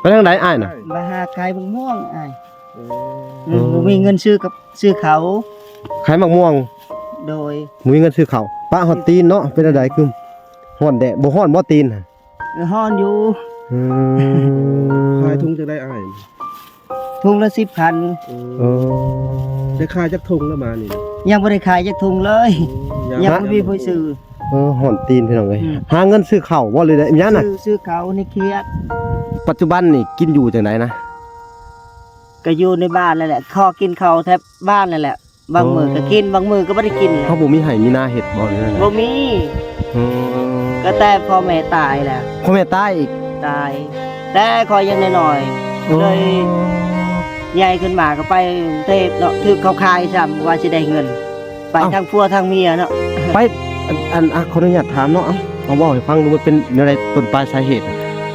ໄປທາງໃດອ້າຍນະ? ມາຫາຂາຍໝາກມ່ວງອ້າຍ. ເອີ ອືມ ບໍ່ມີເງິນຊື້ກັບ ຊື້ເຂົ້າ. ຂາຍໝາກມ່ວງ? ໂດຍ. ບໍ່ມີເງິນຊື້ເຂົ້າ ປະຮອດຕີນເນາະ. ເປັນຈັ່ງໃດ ຄືຮ້ອນແດດ ບໍ່ຮ້ອນບໍ່ຕີນ? ເອີ ຮ້ອນຢູ່. ອືມ ຂາຍຖົງຈັ່ງໃດອ້າຍ? ຖົງລະສິບພັນ. ເອີ ໄດ້ຂາຍຈັກຖົງແລ້ວມານີ້? ຍັງບໍ່ໄດ້ຂາຍຈັກຖົງເລີຍ. ອືມ ຍັງບໍ່ມີຜູ້ຊື້. ເອີ ຮ້ອນຕີນພີ່ນ້ອງເອີຍ. ອືມ ຫາເງິນຊື້ເຂົ້າບໍ່ ຫຼືໄດ້ຫຍັງນະ? ຊື້ ຊື້ເຂົ້າໃນຂຽດ. ປັດຈຸບັນນີ້ກິນຢູ່ຈັ່ງໃດນະ? ກໍຢູ່ໃນບ້ານນັ້ນແຫຼະ ຂໍກິນເຂົ້າແຖວບ້ານນັ້ນແຫຼະ. ບາງມື້ກໍກິນ ບາງມື້ກໍບໍ່ໄດ້ກິນ. ເຮົາບໍ່ມີໄຮ່ມີນາເຮັດບໍ່ ຫຼືແນວໃດ? ບໍ່ມີ. ອືມ ກໍແຕ່ພໍ່ແມ່ຕາຍແລ້ວ. ພໍ່ແມ່ຕາຍອີກ? ຕາຍ ແຕ່ຂ້ອຍຍັງນ້ອຍໆ. ເອີ ເລີຍໃຫຍ່ຂຶ້ນມາກໍໄປກຸງເທບເນາະ ຖືກເຂົາຂາຍຊ້ຳ ວ່າຊິໄດ້ເງິນ ໄປ ເອົ້າ ທັງຜົວທັງເມຍເນາະ. ໄປ ອັນ ອັນ ອ່ະ ຂໍອະນຸຍາດຖາມເນາະ ເອົາ ມາເວົ້າໃຫ້ຟັງດູ ມັນເປັນແນວໃດ ຕົ້ນປາຍສາເຫດ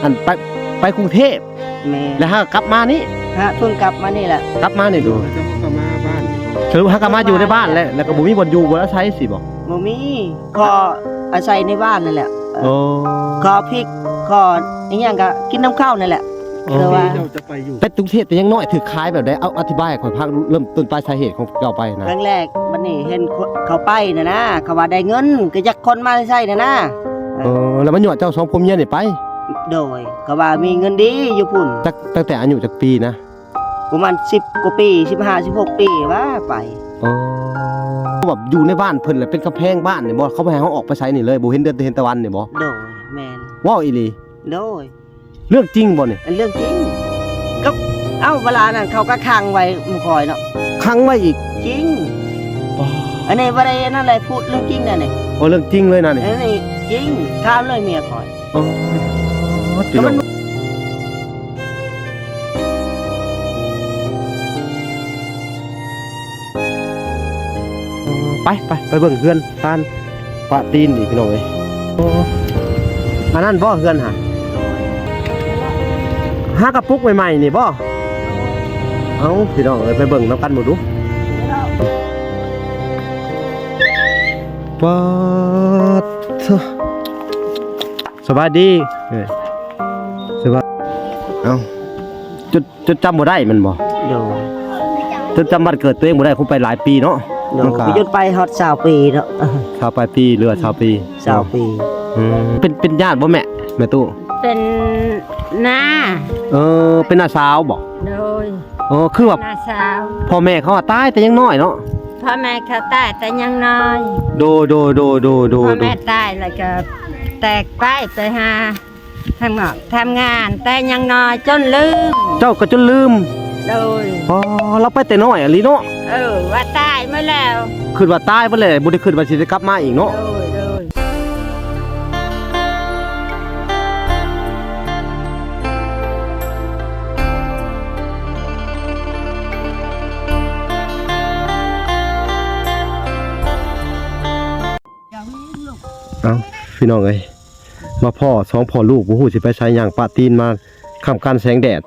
ອັນ ໄປ ໄປກຸງເທບ? ແມ່ນ. ແລ້ວຫາກັບມານີ້? ຫາເພິ່ງກັບມານີ້ແຫຼະ. ກັບມານີ້ດູ ເຈົ້າກໍມາບ້ານ. ສະຫຼຸບຫາກັບມາຢູ່ໃນບ້ານແຫຼະ ແລ້ວກໍບໍ່ມີບ່ອນຢູ່ບ່ອນອາໄສຊີ້ບໍ? ບໍ່ມີ. ຂໍອາໄສໃນບ້ານນັ້ນແຫຼະ. ເອີ ຂໍພິກ ຂໍອີ່ຫຍັງກໍກິນນຳເຂົານັ້ນແຫຼະ. ເອີ ຄືວ່າ ເຈົ້າຈະໄປຢູ່ ໄປກຸງເທບແຕ່ຍັງນ້ອຍ ຖືກຂາຍແບບໃດ? ເອົາ ອະທິບາຍໃຫ້ຂ້ອຍຟັງ ເລີ່ມຕົ້ນປາຍສາເຫດຂອງເຈົ້າໄປນະ. ຄັ້ງແລກ ບັດນີ້ເຫັນເຂົາໄປນະນະ ເຂົາວ່າໄດ້ເງິນ ກໍຢາກຄົນມາໃຊ້ນະນະ. ເອີ ແລ້ວມາຍົວະເຈົ້າສອງຜົວເມຍນີ້ໄປ? ໂດຍ ເຂົາວ່າມີເງິນດີຢູ່ພຸ້ນ. ຈັກ ຕັ້ງແຕ່ອາຍຸຈັກປີນະ? ປະມານສິບກວ່າປີ ສິບຫ້າ ສິບຫົກປີວ່າໄປ. ອໍ ແບບຢູ່ໃນບ້ານເພິ່ນແຫຼະ ເປັນກຳແພງບ້ານນີ້ບໍ່? ເຂົາບໍ່ໃຫ້ເຮົາອອກໄປໃສນີ້ເລີຍ ບໍ່ເຫັນເດືອນເຫັນຕາວັນນີ້ບໍ່? ໂດຍ ແມ່ນ. ເວົ້າອີ່ຫຼີ? ໂດຍ. ເລື່ອງຈິງບໍ່ນີ້? ອັນເລື່ອງຈິງ. ກໍ ເອົ້າ ເວລານັ້ນເຂົາກໍຂັງໄວ້ໝູ່ຂ້ອຍເນາະ. ຂັງໄວ້ອີກ? ຈິງ. ປາ ອັນນີ້ບໍ່ໄດ້ອັນນັ້ນເລີຍ ພູດເລື່ອງຈິງນະນີ້. ໂອ້ ເລື່ອງຈິງເລີຍນະນີ້. ອັນນີ້ຈິງ ຖາມເລີຍເມຍຂ້ອຍ. ອໍ ພີ່ນ້ອງ ໄປ ໄປ ໄປເບິ່ງເຮືອນຊານປະຕີນນີ້ ພີ່ນ້ອງເອີຍ. ໂອ້ ອັນນັ້ນບໍ່ເຮືອນຫາ? ຫາກະປຸກໃໝ່ໆນີ້ບໍ່? ເອົ້າ ພີ່ນ້ອງເອີຍ ໄປເບິ່ງນຳກັນເບິ່ງດູ. ປາດ ສະບາຍດີ. ເອີ ສະບາຍ ເອົ້າ ຈົດ ຈົດຈຳບໍ່ໄດ້ແມ່ນບໍ່? ໂດຍ. ຈົດຈຳວັນເກີດຕົວເອງບໍ່ໄດ້ ຄົງໄປຫຼາຍປີເນາະ. ໂດຍ. ມັນກໍ ກໍຈົນໄປຮອດຊາວປີເນາະ. ຊາວປາຍປີ ຫຼືວ່າຊາວປີ? ຊາວປີ. ອືມ ເປັນ ເປັນຍາດບໍ່ແມ່? ແມ່ຕູ້ ເປັນນ້າ. ເອີ ເປັນນ້າສາວບໍ່? ໂດຍ. ອໍ ຄືວ່ານ້າສາວ. ພໍ່ແມ່ເຂົາວ່າຕາຍແຕ່ຍັງນ້ອຍເນາະ. ພໍ່ແມ່ເຂົາຕາຍແຕ່ຍັງນ້ອຍ. ໂດຍ ໂດຍ ໂດຍ ໂດຍ ໂດຍ. ພໍ່ແມ່ຕາຍແລ້ວກໍແຕກໄປ ໄປຫາທຳງານ ທຳງານແຕ່ຍັງນ້ອຍຈົນລືມ. ເຈົ້າກໍຈົນລືມ. ໂດຍ. ອໍ ລາວໄປແຕ່ນ້ອຍອີ່ຫຼີເນາະ. ເອີ ວ່າຕາຍໝົດແລ້ວ. ຄິດວ່າຕາຍໝົດແລ້ວ ບໍ່ໄດ້ຄິດວ່າຊິໄດ້ກັບມາອີກເນາະ. ໂດຍ ໂດຍ. ເອົ້າ ພີ່ນ້ອງເອີຍ ມາພໍ້ສອງພໍ່ລູກ ບໍ່ຮູ້ຊິໄປໃສ ຍ່າງປະຕີນມາ ຄ່ຳການແສງແດດ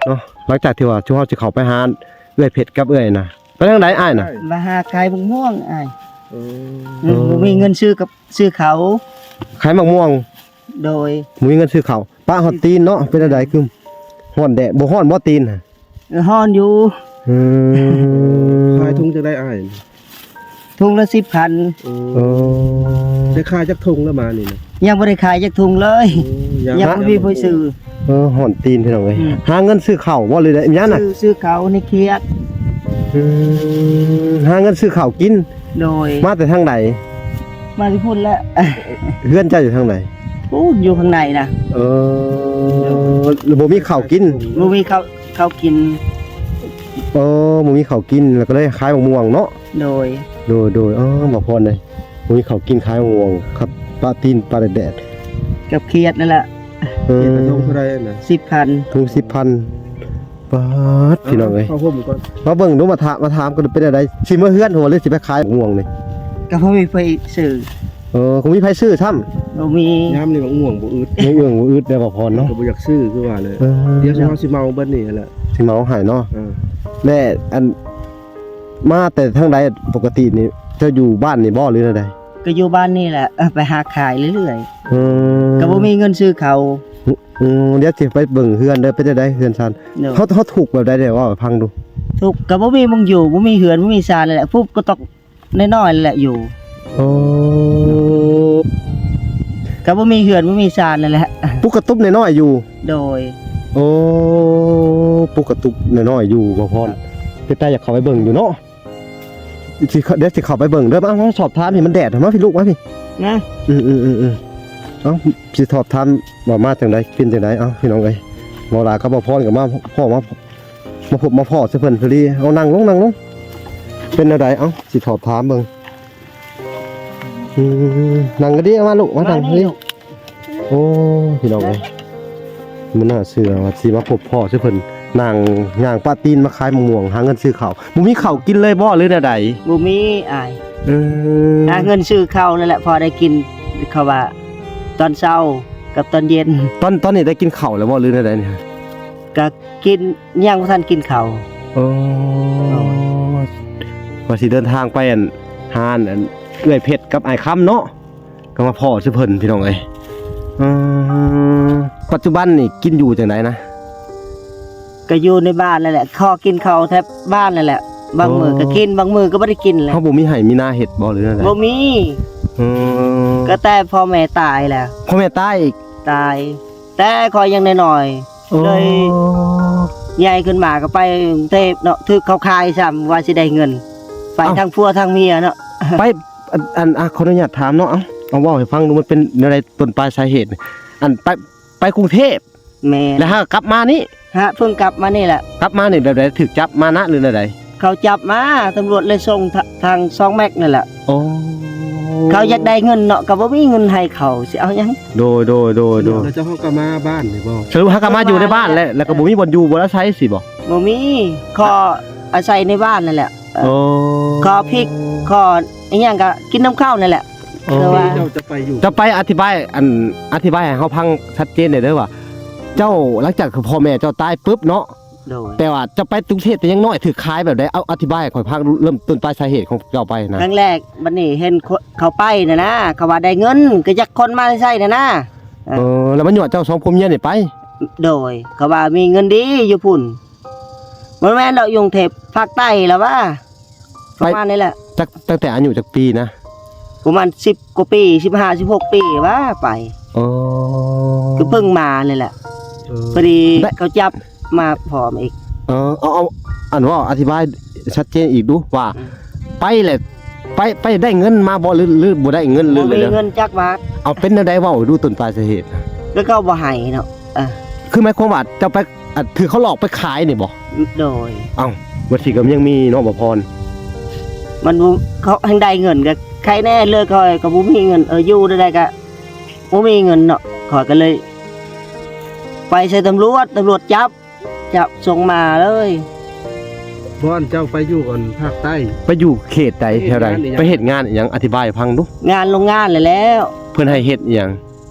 ເນາະ. ຫຼັງຈາກທີ່ວ່າຊຸມເຮົາຊິເຂົ້າໄປຫາເອື້ອຍເພັດກັບເອື້ອຍນະ. ໄປທາງໃດອ້າຍນະ? ມາຫາຂາຍໝາກມ່ວງອ້າຍ. ເອີ ອືມ ບໍ່ມີເງິນຊື້ກັບ ຊື້ເຂົ້າ. ຂາຍໝາກມ່ວງ? ໂດຍ. ບໍ່ມີເງິນຊື້ເຂົ້າ ປະຮອດຕີນເນາະ. ເປັນຈັ່ງໃດ ຄືຮ້ອນແດດ ບໍ່ຮ້ອນບໍ່ຕີນ? ເອີ ຮ້ອນຢູ່. ອືມ ຂາຍຖົງຈັ່ງໃດອ້າຍ? ຖົງລະສິບພັນ. ເອີ ໄດ້ຂາຍຈັກຖົງແລ້ວມານີ້ນະ? ຍັງບໍ່ໄດ້ຂາຍຈັກຖົງເລີຍ. ໂອ້ ຍັງ ຍັງບໍ່ມີຜູ້ຊື້. ເອີ ຮ້ອນຕີນພີ່ນ້ອງເອີຍ. ອືມ ຫາເງິນຊື້ເຂົ້າບໍ່ ຫຼືໄດ້ຫຍັງນະ? ຊື້ ຊື້ເຂົ້າໃນຂຽດ. ອືມ ຫາເງິນຊື້ເຂົ້າກິນ. ໂດຍ. ມາແຕ່ທາງໃດ? ມາແຕ່ພຸ້ນແຫຼະ. ເຮືອນເຈົ້າຢູ່ທາງໃດ? ພຸ້ນ ຢູ່ຂ້າງໃນນະ. ເອີ ໂດຍ. ແລ້ວບໍ່ມີເຂົ້າກິນ? ບໍ່ມີເຂົ້າ ເຂົ້າກິນ. ເອີ ບໍ່ມີເຂົ້າກິນ ແລ້ວກໍເລີຍຂາຍໝາກມ່ວງເນາະ. ໂດຍ ໂດຍ ໂດຍ. ເອີ ໝາກພອນເດ້ ບໍ່ມີເຂົ້າກິນ ຂາຍໝາກມ່ວງ ກັບປະຕີນປະແດດ ກັບຂຽດນັ້ນແຫຼະ. ເອີ ຂຽດກະທົງເທົ່າໃດນະ? ສິບພັນ. ຖົງສິບພັນ. ປາດ ພີ່ນ້ອງເອີຍ ເອົາຜ້າຫົ່ມກ່ອນ ມາເບິ່ງດູ ມາຖາມ ມາຖາມກັນເປັນຈັ່ງໃດ ຊິເມືອເຮືອນບໍ່ ຫຼືຊິໄປຂາຍໝາກມ່ວງນີ້? ກໍບໍ່ມີໃຜຊື້. ເອີ ບໍ່ມີໃຜຊື້ຊ້ຳ. ບໍ່ມີ. ຍາມນີ້ໝາກມ່ວງບໍ່ອຶດ ໝາກມ່ວງບໍ່ອຶດໄດ໋ ບໍ່ພອນເນາະ. ກໍບໍ່ຢາກຊື້ຄືວ່າແຫຼະ. ເອີ ດຽວເຮົາຊິເໝົາເບິດນີ້ແຫຼະ ຊິເໝົາໃຫ້ເນາະ. ເອີ ແລະ ອັນ ມາແຕ່ທາງໃດ? ປົກກະຕິນີ້ເຈົ້າຢູ່ບ້ານນີ້ບໍ່ ຫຼືແນວໃດ? ກໍຢູ່ບ້ານນີ້ແຫຼະ ເອີ ໄປຫາຂາຍເລື້ອຍໆ. ອືມ ກໍບໍ່ມີເງິນຊື້ເຂົ້າ. ອືມ ດຽວຊິໄປເບິ່ງເຮືອນເດີ ເປັນຈັ່ງໃດເຮືອນຊານ? ໂດຍ ເຮົາ ເຮົາທຸກແບບໃດແດ່ ເວົ້າໃຫ້ຟັງດູ. ທຸກກໍບໍ່ມີໝ່ອງຢູ່ ບໍ່ມີເຮືອນ ບໍ່ມີຊານແຫຼະ ພຸບກະຕອກນ້ອຍໆແຫຼະຢູ່. ໂອ້ ກໍບໍ່ມີເຮືອນ ບໍ່ມີຊານນັ້ນແຫຼະ ປຸກກະຕຸບນ້ອຍໆຢູ່. ໂດຍ ໂອ້ ປຸກກະຕຸບນ້ອຍໆຢູ່ ບ່າວພອນ. ເປັນຕາຢາກເຂົ້າໄປເບິ່ງຢູ່ເນາະ. ຊິ ດຽວຊິເຂົ້າໄປເບິ່ງເດີ. ມາ ມາສອບຖາມ ໃຫ້ມັນແດດ ມາພີ່ລູກ ມາພີ່ນະ. ອືມໆໆໆ ເອົ້າ ຊິສອບຖາມວ່າມາຈັ່ງໃດ ເປັນຈັ່ງໃດ. ເອົ້າ ພີ່ນ້ອງເອີຍ ບໍ່ຫຼາຍກັບບໍ່ພອນກໍມາພໍ້ ມາ ມາພົບມາພໍ້ໃສ່ເພິ່ນພໍດີ. ເອົາ ນັ່ງລົງ ນັ່ງລົງ. ເປັນແນວໃດ? ເອົ້າ ຊິສອບຖາມເບິ່ງ. ອືມ ນັ່ງກໍດີ ມາລູກ ມານັ່ງ ມານີ້ລູກ. ໂອ້ ພີ່ນ້ອງເອີຍ ບໍ່ໜ້າເຊື່ອວ່າຊິມາພົບພໍ້ໃສ່ເພິ່ນ ນາງຍ່າງປະຕີນມາຂາຍໝາກມ່ວງ ຫາເງິນຊື້ເຂົ້າ. ບໍ່ມີເຂົ້າກິນເລີຍບໍ່ ຫຼືແນວໃດ? ບໍ່ມີອ້າຍ. ເອີ ຫາເງິນຊື້ເຂົ້ານັ້ນແຫຼະ ພໍໄດ້ກິນ ເຂົາວ່າຕອນເຊົ້າກັບຕອນເຢັນ. ຕອນ ຕອນນີ້ໄດ້ກິນເຂົ້າແລ້ວບໍ່ ຫຼືແນວໃດນີ້? ກະກິນ ຍັງບໍ່ທັນກິນເຂົ້າ. ໂອ້ ໂດຍ ວ່າຊິເດີນທາງໄປອັນ ຮ້ານອັນເອື້ອຍເພັດກັບອ້າຍຄຳເນາະ ກໍມາພໍ້ໃສ່ເພິ່ນ ພີ່ນ້ອງເອີຍ. ເອີ ປັດຈຸບັນນີ້ກິນຢູ່ຈັ່ງໃດນະ? ກໍຢູ່ໃນບ້ານນັ້ນແຫຼະ ຂໍກິນເຂົ້າແຖວບ້ານນັ້ນແຫຼະ ບາງມື້ກໍກິນ ໂອ້ ບາງມື້ກໍບໍ່ໄດ້ກິນແຫຼະ. ເຮົາບໍ່ມີໄຮ່ມີນາເຮັດບໍ່ ຫຼືແນວໃດ? ບໍ່ມີ. ເອີ ກໍແຕ່ພໍ່ແມ່ຕາຍແລ້ວ. ພໍ່ແມ່ຕາຍອີກ? ຕາຍ. ແຕ່ຂ້ອຍຍັງນ້ອຍໆ ໂອ້ ເລີຍໃຫຍ່ຂຶ້ນມາກໍໄປກຸງເທບເນາະ ຖືກເຂົາຂາຍຊ້ຳ ວ່າຊິໄດ້ເງິນ ໄປ ເອົ້າ ທັງຜົວທັງເມຍເນາະ. ໄປ ອັນ ອັນ ອ່ະ ຂໍອະນຸຍາດຖາມເນາະ ເອົາ ເອົາເວົ້າໃຫ້ຟັງດູ ມັນເປັນແນວໃດ ຕົ້ນປາຍສາເຫດ? ອັນ ໄປ ໄປກຸງເທບ? ແມ່ນ. ແລ້ວຫາກັບມານີ້? ຫາ ເພິ່ງກັບມານີ້ແຫຼະ. ກັບມານີ້ແບບໃດ? ຖືກຈັບມານະ ຫຼືແນວໃດ? ເຂົາຈັບມາ ຕຳຫຼວດເລີຍສົ່ງທະ ທາງຊ່ອງແມັກນັ້ນແຫຼະ. ໂອ້ ເຂົາຢາກໄດ້ເງິນເນາະ ກໍບໍ່ມີເງິນໃຫ້ເຂົາ ຊິເອົາຫຍັງ? ໂດຍ ໂດຍ ໂດຍ ໂດຍ. ແລ້ວເຈົ້າເຮົາກໍມາບ້ານນີ້ບໍ່? ສະຫຼຸບເຮົາກໍມາຢູ່ໃນບ້ານແຫຼະ ແລ້ວກໍບໍ່ມີບ່ອນຢູ່ບ່ອນອາໄສຊີ້ບໍ່? ບໍ່ມີ ຂໍອາໄສໃນບ້ານນັ້ນແຫຼະ. ເອີ ໂອ້ ຂໍພິກ ຂໍອີຫຍັງກໍກິນນຳເຂົານັ້ນແຫຼະ. ໂອ້ ແຕ່ວ່າ ເຈົ້າຈະໄປຢູ່ ເຈົ້າໄປອະທິບາຍ ອັນ ອະທິບາຍໃຫ້ເຮົາຟັງຊັດເຈນແດ່ເດີວ່າ ເຈົ້າ ຫຼັງຈາກທີ່ພໍ່ແມ່ເຈົ້າຕາຍປຶບເນາະ ໂດຍ ແຕ່ວ່າເຈົ້າໄປກຸງເທບແຕ່ຍັງນ້ອຍ ຖືກຂາຍແບບໃດ? ເອົາ ອະທິບາຍໃຫ້ຂ້ອຍຟັງ ເລີ່ມຕົ້ນປາຍສາເຫດຂອງເຈົ້າໄປນະ. ຄັ້ງແລກ ບັດນີ້ເຫັນຄົນເຂົາໄປນະນະ ເຂົາວ່າໄດ້ເງິນ ກໍຢາກຄົນມາໃຊ້ນະນະ. ເອີ ແລ້ວມາຍົວະເຈົ້າສອງຜົວເມຍນີ້ໄປ? ໂດຍ ເຂົາວ່າມີເງິນດີຢູ່ພຸ້ນ. ບໍ່ແມ່ນດອກ ຢູ່ກຸງເທບ ພາກໃຕ້ລະວ່າ ປະມານນີ້ແຫຼະ. ຈັກ ຕັ້ງແຕ່ອາຍຸຈັກປີນະ? ປະມານສິບກວ່າປີ ສິບຫ້າ ສິບຫົກປີວ່າໄປ. ອໍ ຄືເພິ່ງມານີ້ແຫຼະ. ເອີ ພໍດີ ໄດ້ ເຂົາຈັບມາພ້ອມອີກ. ເອີ ເອົາ ເອົາ ອັນ ເວົ້າອະທິບາຍຊັດເຈນອີກດູວ່າ ອືມ ໄປແລ້ວ ໄປ ໄປໄດ້ເງິນມາບໍ່ ຫຼື ຫຼືບໍ່ໄດ້ເງິນ ຫຼື ບໍ່ມີເງິນຈັກບາດ. ເອົາ ເປັນແນວໃດ ເວົ້າໃຫ້ດູ ຕົ້ນປາຍສາເຫດ? ແລ້ວເຂົາບໍ່ໃຫ້ເນາະ. ເອີ ຄືໝາຍຄວາມວ່າເຈົ້າໄປ ອັນ ຖືກເຂົາຫຼອກໄປຂາຍນີ້ບໍ່? ໂດຍ. ເອົ້າ ວ່າຊິກໍຍັງມີເນາະ ບ່າວພອນ. ມັນບໍ່ ເຂົາແຮ່ງໄດ້ເງິນກໍໃຄແນ່ເລີຍ ຂ້ອຍກໍບໍ່ມີເງິນ. ເອີ ຢູ່ໃດໆກໍບໍ່ມີເງິນເນາະ ຂ້ອຍກໍເລີຍໄປໃສ່ຕຳຫຼວດ ຕຳຫຼວດຈັບ ຈັບສົ່ງມາເລີຍ. ບ່ອນເຈົ້າໄປຢູ່ອັນພາກໃຕ້ ໄປຢູ່ເຂດໃດ ເຂດແຖວໃດ? ໄປເຮັດງານອີຫຍັງ? ອະທິບາຍໃຫ້ຟັງດູ. ງານໂລງງານແຫຼະແລ້ວ. ເພິ່ນໃຫ້ເຮັດອີຫຍັງ?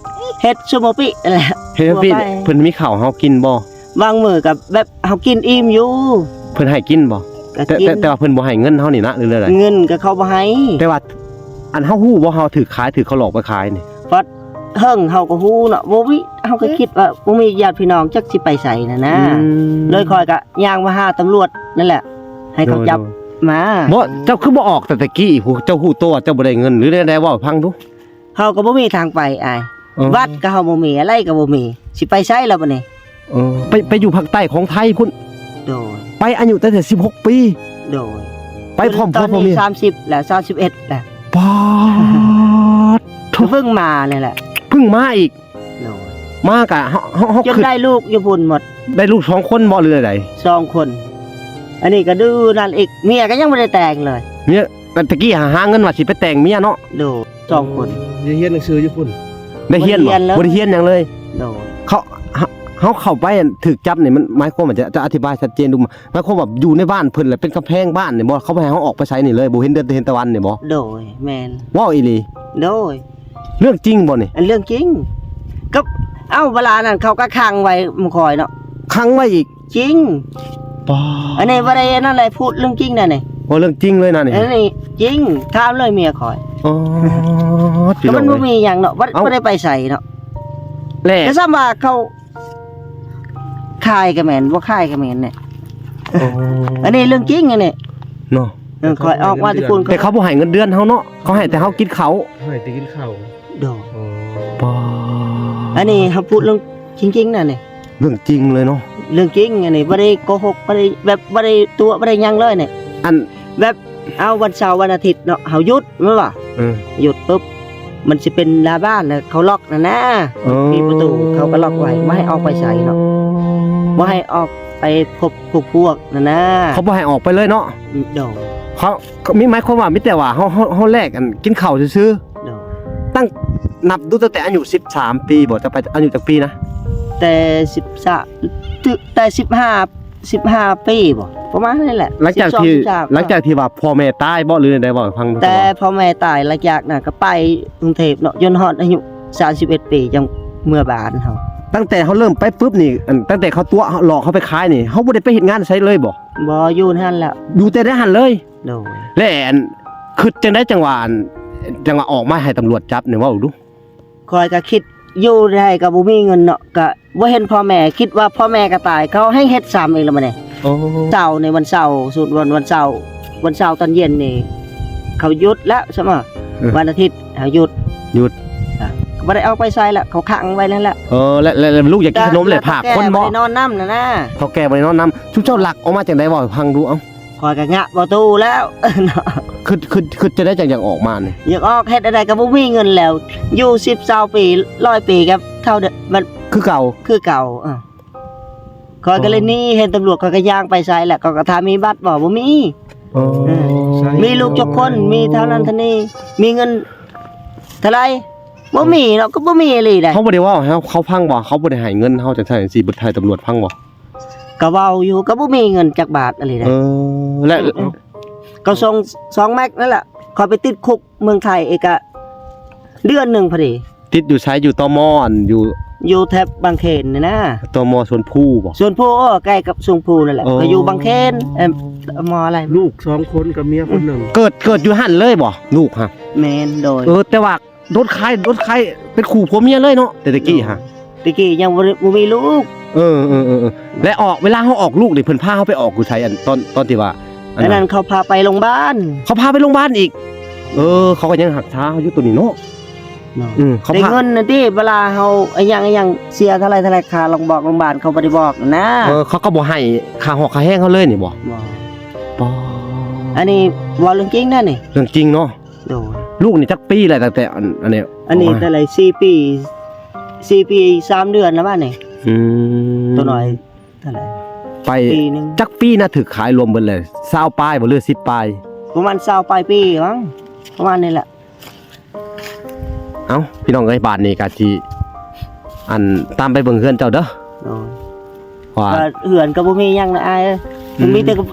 ເຮັດຊຸໂມປິແຫຼະ. ເຮັດຊຸໂມປິ ເພິ່ນມີເຂົ້າເຮົາກິນບໍ່? ບາງມື້ກໍແບບເຮົາກິນອີ່ມຢູ່. ເພິ່ນໃຫ້ກິນບໍ່? ກໍ ແຕ່ ແຕ່ ແຕ່ວ່າເພິ່ນບໍ່ໃຫ້ເງິນເຮົານີ້ນະ ຫຼືແນວໃດ? ເງິນກໍເຂົາບໍ່ໃຫ້. ແຕ່ວ່າ ອັນ ເຮົາຮູ້ບໍ່ ເຮົາຖືກຂາຍ ຖືກເຂົາຫຼອກໄປຂາຍນີ້? ເຖິງເຮົາກໍຮູ້ເນາະ ບໍ່ມີ ເຮົາກໍຄິດວ່າບໍ່ມີຍາດພີ່ນ້ອງ ຈັກຊິໄປໃສນະນະ. ອືມ ໂດຍຂ້ອຍກໍຍ່າງມາຫາຕຳຫຼວດນັ້ນແຫຼະ ໃຫ້ເຂົາຈັບມາ. ໂດຍ ໂດຍ. ບໍ່ ເຈົ້າຄືບໍ່ອອກແຕ່ຕະກີ້ພຸ້ນ? ເຈົ້າຮູ້ໂຕວ່າເຈົ້າບໍ່ໄດ້ເງິນ ຫຼືແນວໃດ ເວົ້າໃຫ້ຟັງດູ. ເຮົາກໍບໍ່ມີທາງໄປອ້າຍ. ເອີ ວັດກໍເຮົາບໍ່ມີ ອະໄລກໍບໍ່ມີ ຊິໄປໃສລະບັດນີ້? ເອີ ໄປ ໄປຢູ່ພາກໃຕ້ຂອງໄທພຸ້ນ. ໂດຍ. ໄປອາຍຸຕັ້ງແຕ່ສິບຫົກປີ. ໂດຍ. ໄປພ້ອມຜົວພ້ອມເມຍ? ສາມສິບແລ້ວ ສາມສິບເອັດແລ້ວ. ປາດໂທ້ ເພິ່ງມານີ້ແຫຼະ. ເພິ່ງມາອີກ? ໂດຍ. ມາກະເຮົາ ເຮົາ ເຮົາ ຈົນໄດ້ລູກຢູ່ພຸ້ນໝົດ. ໄດ້ລູກສອງຄົນບໍ່ ຫຼືໃດ? ສອງຄົນ. ອັນນີ້ກໍດື້ນັ້ນອີກ ເມຍກໍຍັງບໍ່ໄດ້ແຕ່ງເລີຍ. ເມຍ ແຕ່ຕະກີ້ຫາ ຫາເງິນວ່າຊິໄປແຕ່ງເມຍເນາະ. ໂດຍ. ສອງຄົນ. ໄດ້ຮຽນໜັງສືຢູ່ພຸ້ນ? ໄດ້ຮຽນບໍ່? ບໍ່ໄດ້ຮຽນເລີຍ. ບໍ່ໄດ້ຮຽນຫຍັງເລີຍ. ໂດຍ. ເຂົາ ເຮົາ ເຮົາເຂົ້າໄປ ອັນ ຖືກຈັບນີ້ ມັນໝາຍຄວາມວ່າ ຈະ ຈະອະທິບາຍຊັດເຈນດູ ໝາຍຄວາມວ່າຢູ່ໃນບ້ານເພິ່ນ ແລະເປັນກຳແພງບ້ານນີ້ບໍ່? ເຂົາບໍ່ໃຫ້ເຮົາອອກໄປໃສນີ້ເລີຍ ບໍ່ເຫັນເດືອນ ເຫັນຕາວັນນີ້ບໍ່? ໂດຍ. ແມ່ນ. ເວົ້າອີ່ຫຼີ? ໂດຍ. ເລື່ອງຈິງບໍ່ນີ້? ອັນເລື່ອງຈິງ. ກັບ ເອົ້າ ເວລານັ້ນເຂົາກໍຂັງໄວ້ໝູ່ຂ້ອຍເນາະ. ຂັງໄວ້ອີກ? ຈິງ. ປາດ. ອັນນີ້ບໍ່ໄດ້ນັ້ນເລີຍ ພູດເລື່ອງຈິງນະນີ້. ເວົ້າເລື່ອງຈິງເລີຍນະນີ້. ອັນນີ້ຈິງ ຖາມເລີຍເມຍຂ້ອຍ. ອໍ ພີ່ນ້ອງເອີຍ ກໍມັນບໍ່ມີຫຍັງເນາະ ບໍ່ ເອົ້າ ບໍ່ໄດ້ໄປໃສເນາະ. ແລ້ວ ກໍສ່ຳວ່າເຂົາ ຂາຍກໍແມ່ນ ບໍ່ຂາຍກໍແມ່ນແຫຼະ. ໂອ້ ອັນນີ້ເລື່ອງຈິງ ອັນນີ້ເນາະ. ເອີ ຂ້ອຍອອກມາແຕ່ພຸ້ນ ແຕ່ເຂົາບໍ່ໃຫ້ເງິນເດືອນເຮົາເນາະ ເຂົາໃຫ້ແຕ່ເຮົາກິນເຂົ້າ ໃຫ້ແຕ່ກິນເຂົ້າ. ໂດຍ. ອໍ ອັນນີ້ເຮົາພູດເລື່ອງຈິງໆນະນີ້ ເລື່ອງຈິງເລີຍເນາະ ເລື່ອງຈິງ. ອັນນີ້ບໍ່ໄດ້ໂກຫົກ ບໍ່ໄດ້ແບບ ບໍ່ໄດ້ຕົວະ ບໍ່ໄດ້ຫຍັງເລີຍນີ້. ອັນແບບ ເອົາ ວັນເສົາວັນອາທິດເນາະ ເຮົາຢຸດແມ່ນບໍ່? ເອີ ຢຸດປຸບ ມັນຊິເປັນໜ້າບ້ານ ເຂົາລັອກຫັ້ນນະ. ເອີ ມີປະຕູ ເຂົາກໍລັອກໄວ້ ບໍ່ໃຫ້ອອກໄປໃສເນາະ ບໍ່ໃຫ້ອອກໄປພົບພວກນັ້ນນະ ເຂົາບໍ່ໃຫ້ອອກໄປເລີຍເນາະ. ໂດຍ. ເຂົາ ມີ ໝາຍຄວາມວ່າມີແຕ່ວ່າເຮົາ ເຮົາ ເຮົາແລກອັນກິນເຂົ້າຊື່ໆ. ໂດຍ. ຕັ້ງ ນັບດູຕັ້ງແຕ່ອາຍຸສິບສາມປີບໍ່? ຈະໄປອາຍຸຈັກປີນະ? ແຕ່ສິບສາມ ແຕ່ສິບຫ້າ ສິບຫ້າປີບໍ່? ປະມານນັ້ນແຫຼະ. ຫຼັງຈາກທີ່ ສິບສອງ ສິບສາມ ຫຼັງຈາກທີ່ວ່າພໍ່ແມ່ຕາຍບໍ່ ຫຼືໃດ? ເວົ້າໃຫ້ຟັງ. ແຕ່ພໍ່ແມ່ຕາຍ ຫຼັງຈາກນັ້ນກໍໄປກຸງເທບເນາະ ຈົນຮອດອາຍຸສາມສິບເອັດປີ ຈັ່ງເມືອບ້ານເຮົາ. ຕັ້ງແຕ່ເຮົາເລີ່ມໄປປຶບນີ້ ອັນ ຕັ້ງແຕ່ເຂົາຕົວະເຮົາ ຫຼອກເຮົາໄປຂາຍນີ້ ເຮົາບໍ່ໄດ້ໄປເຮັດງານໃສເລີຍບໍ່? ບໍ່ ຢູ່ຫັ້ນແຫຼະ ຢູ່ແຕ່ໃນຫັ້ນເລີຍ. ໂດຍ. ແລະ ອັນ ຄິດຈັ່ງໃດຈັ່ງວ່າ ອັນ ຈັ່ງວ່າອອກມາໃຫ້ຕຳຫຼວດຈັບນີ້ ເວົ້າດູ. ຂ້ອຍກໍຄິດຢູ່ໃດກໍບໍ່ມີເງິນເນາະ ກໍບໍ່ເຫັນພໍ່ແມ່ ຄິດວ່າພໍ່ແມ່ກໍຕາຍ ເຂົາແຮ່ງເຮັດຊ້ຳອີກແລ້ວມື້ນີ້. ໂອ້ ເສົານີ້ ວັນເສົາ ສຸດວັນ ວັນເສົາ ວັນເສົາຕອນເຢັນນີ້ ເຂົາຢຸດແລ້ວຊະມະ. ເອີ ວັນອາທິດເຮົາຢຸດ ຢຸດ ອ່າ ກໍບໍ່ໄດ້ອອກໄປໃສລະ ເຂົາຂັງໄວ້ນັ້ນແຫຼະ. ເອີ ແລະ ແລະ ແລະລູກຢາກກິນຂະໜົມແຫຼະ ພາກຄົນບໍ່? ໄດ້ນອນນຳນະນາ ເຖົ້າແກ່ບໍ່ໄດ້ນອນນຳ. ຊຸມເຈົ້າລັກອອກມາຈັ່ງໃດ ເວົ້າໃຫ້ຟັງດູ ເອົ້າ. ຂ້ອຍກໍງະປະຕູແລ້ວ. ຄິດ ຄິດ ຄິດຈັ່ງໃດຈັ່ງຢາກອອກມານີ້? ຢາກອອກ ເຮັດແນວໃດກໍບໍ່ມີເງິນແລ້ວ ຢູ່ສິບຊາວປີ ຮ້ອຍປີກໍເທົ່າເດີມ ມັນຄືເກົ່າ ຄືເກົ່າ. ເອີ ຂ້ອຍກໍເລີຍໜີ ເຫັນຕຳຫຼວດ ຂ້ອຍກໍຍ່າງໄປໃສແຫຼະ ຂ້ອຍກໍຖາມມີບັດບໍ່? ບໍ່ມີ. ອໍ ເອີ ມີລູກຈັກຄົນ? ມີເທົ່ານັ້ນເທົ່ານີ້. ມີເງິນເທົ່າໃດ? ບໍ່ມີເນາະ ກໍບໍ່ມີອີ່ຫຼີໃດ. ເຮົາບໍ່ໄດ້ເວົ້າໃຫ້ເຂົາຟັງບໍ່? ເຂົາບໍ່ໄດ້ໃຫ້ເງິນເຮົາຈັ່ງຊັ້ນຈັ່ງຊີ້ ບໍ່ໄດ້ໃຫ້ຕຳຫຼວດຟັງບໍ່? ກໍເວົ້າຢູ່ ກໍບໍ່ມີເງິນຈັກບາດອີ່ຫຼີໃດ. ເອີ ແລະ ເອີ ກໍສົ່ງສອງແມັກນັ້ນແຫຼະ ຂ້ອຍໄປຕິດຄຸກເມືອງໄທອີກ ກະເດືອນໜຶ່ງພໍດີ. ຕິດຢູ່ໃສ? ຢູ່ ຕມ ອັນ ຢູ່ ຢູ່ແຖບບາງເຂນນີ້ນະ ຕມ ສວນພູບໍ່? ສວນພູ ເອີ ໃກ້ກັບສວນພູນັ້ນແຫຼະ. ອໍ ຂ້ອຍຢູ່ບາງເຂນ ເອີ ມ ອະໄລ? ລູກສອງຄົນກັບເມຍຄົນໜຶ່ງ. ເກີດ ເກີດຢູ່ຫັ້ນເລີຍບໍ່ ລູກຫະ? ແມ່ນ. ໂດຍ. ເອີ ແຕ່ວ່າ ໂດນຂາຍ ໂດນຂາຍເປັນຄູ່ຜົວເມຍເລີຍເນາະ ແຕ່ຕະກີ້ຫະ. ຕະກີ້ຍັງບໍ່ໄດ້ ບໍ່ມີລູກ. ເອີ ເອີ ເອີ ເອີ ແລະອອກ ເວລາເຮົາອອກລູກນີ້ ເພິ່ນພາເຮົາໄປອອກຢູ່ໃສ? ອັນ ຕອນ ຕອນທີ່ວ່າ ອັນນັ້ນ ອັນນັ້ນເຂົາພາໄປໂຮງບານ. ເຂົາພາໄປໂຮງບານອີກ. ເອີ ເຂົາກໍຍັງຮັກສາເຮົາຢູ່ໂຕນີ້ເນາະ. ເນາະ ອືມ ເຂົາ ໄດ້ເງິນນັ້ນຕິ ເວລາເຮົາ ອີຫຍັງ ອີຫຍັງ ເສຍເທົ່າໃດ ເທົ່າໃດ ຄ່າໂຮງບອກໂຮງບານ ເຂົາບໍ່ໄດ້ບອກນະ. ເອີ ເຂົາກໍບໍ່ໃຫ້ຄ່າຮອກຄ່າແຮງເຮົາເລີຍນີ້ບໍ່? ບໍ່. ອໍ ອັນນີ້ເວົ້າເລື່ອງຈິງນະນີ້ ເລື່ອງຈິງເນາະ. ໂດຍ. ລູກນີ້ຈັກປີແລ້ວ ຕັ້ງແຕ່ອັນ ອັນນີ້? ອັນນີ້ເທົ່າໃດ ສີ່ປີ ສີ່ປີສາມເດືອນແລ້ວບາດນີ້. ອືມ ໂຕນ້ອຍເທົ່າໃດ? ໄປປີໜຶ່ງ. ຈັກປີນະ ຖືກຂາຍລວມເບິດເລີຍ ຊາວປາຍບໍ່ ຫຼື ສິບປາຍ? ປະມານຊາວປາຍປີມັ້ງ ປະມານນີ້ແຫຼະ. ເອົ້າ ພີ່ນ້ອງເອີຍ ບາດນີ້ກໍຊິ ອັນ ຕາມໄປເບິ່ງເຮືອນເຈົ້າເດີ. ໂດຍ. ວ່າ ກໍເຮືອນກໍບໍ່ມີຫຍັງນະອ້າຍເອີຍ ອືມ ມັນມີແຕ່ກະ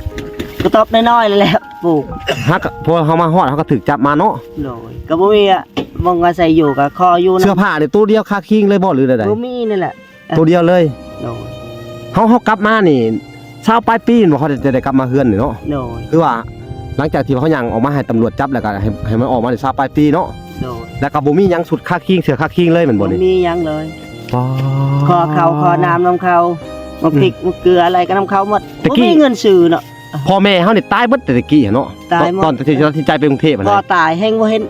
ກະຕອບນ້ອຍໆ ນັ້ນແຫຼະປູກ. ຫາກ ພໍເຮົາມາຮອດ ເຮົາກໍຖືກຈັບມາເນາະ. ໂດຍ. ກໍບໍ່ມີ ອະ ບ່ອນອາໄສຢູ່ ກໍຂໍຢູ່ນຳ. ເສື້ອຜ້ານີ້ໂຕດຽວຄາຄີງເລີຍບໍ່ ຫຼືໃດໆ? ບໍ່ມີ ນີ້ແຫຼະ ໂຕດຽວເລີຍ. ໂດຍ. ເຮົາ ເຮົາກັບມານີ້ ຊາວປາຍປີແມ່ນບໍ່ ເຮົາຈະໄດ້ກັບມາເຮືອນນີ້ເນາະ? ໂດຍ. ຄືວ່າ ຫຼັງຈາກທີ່ວ່າເຮົາຍ່າງອອກມາໃຫ້ຕຳຫຼວດຈັບ ແລ້ວກໍໃຫ້ ໃຫ້ມັນອອກມາໄດ້ຊາວປາຍປີເນາະ? ໂດຍ. ແລ້ວກໍບໍ່ມີຫຍັງ ຊຸດຄາຄີງ ເສື້ອຄາຄີງເລີຍແມ່ນບໍ່ນີ້? ບໍ່ມີຫຍັງເລີຍ. ອໍ ຂໍເຂົ້າຂໍນ້ຳນຳເຂົາ ໝາກພິກ ອືມ ໝາກເກືອ ອະໄລກໍນຳເຂົາໝົດ. ແຕ່ກີ້ ບໍ່ມີເງິນຊື້ເນາະ. ພໍ່ແມ່ເຮົານີ້ຕາຍເບິດແຕ່ຕະກີ້ຫັ້ນເນາະ. ຕາຍໝົດ. ຕອນທີ່ຕັດສິນໃຈໄປກຸງເທບຫັ້ນ. ພໍ່ຕາຍແຮ່ງບໍ່ເຫັນ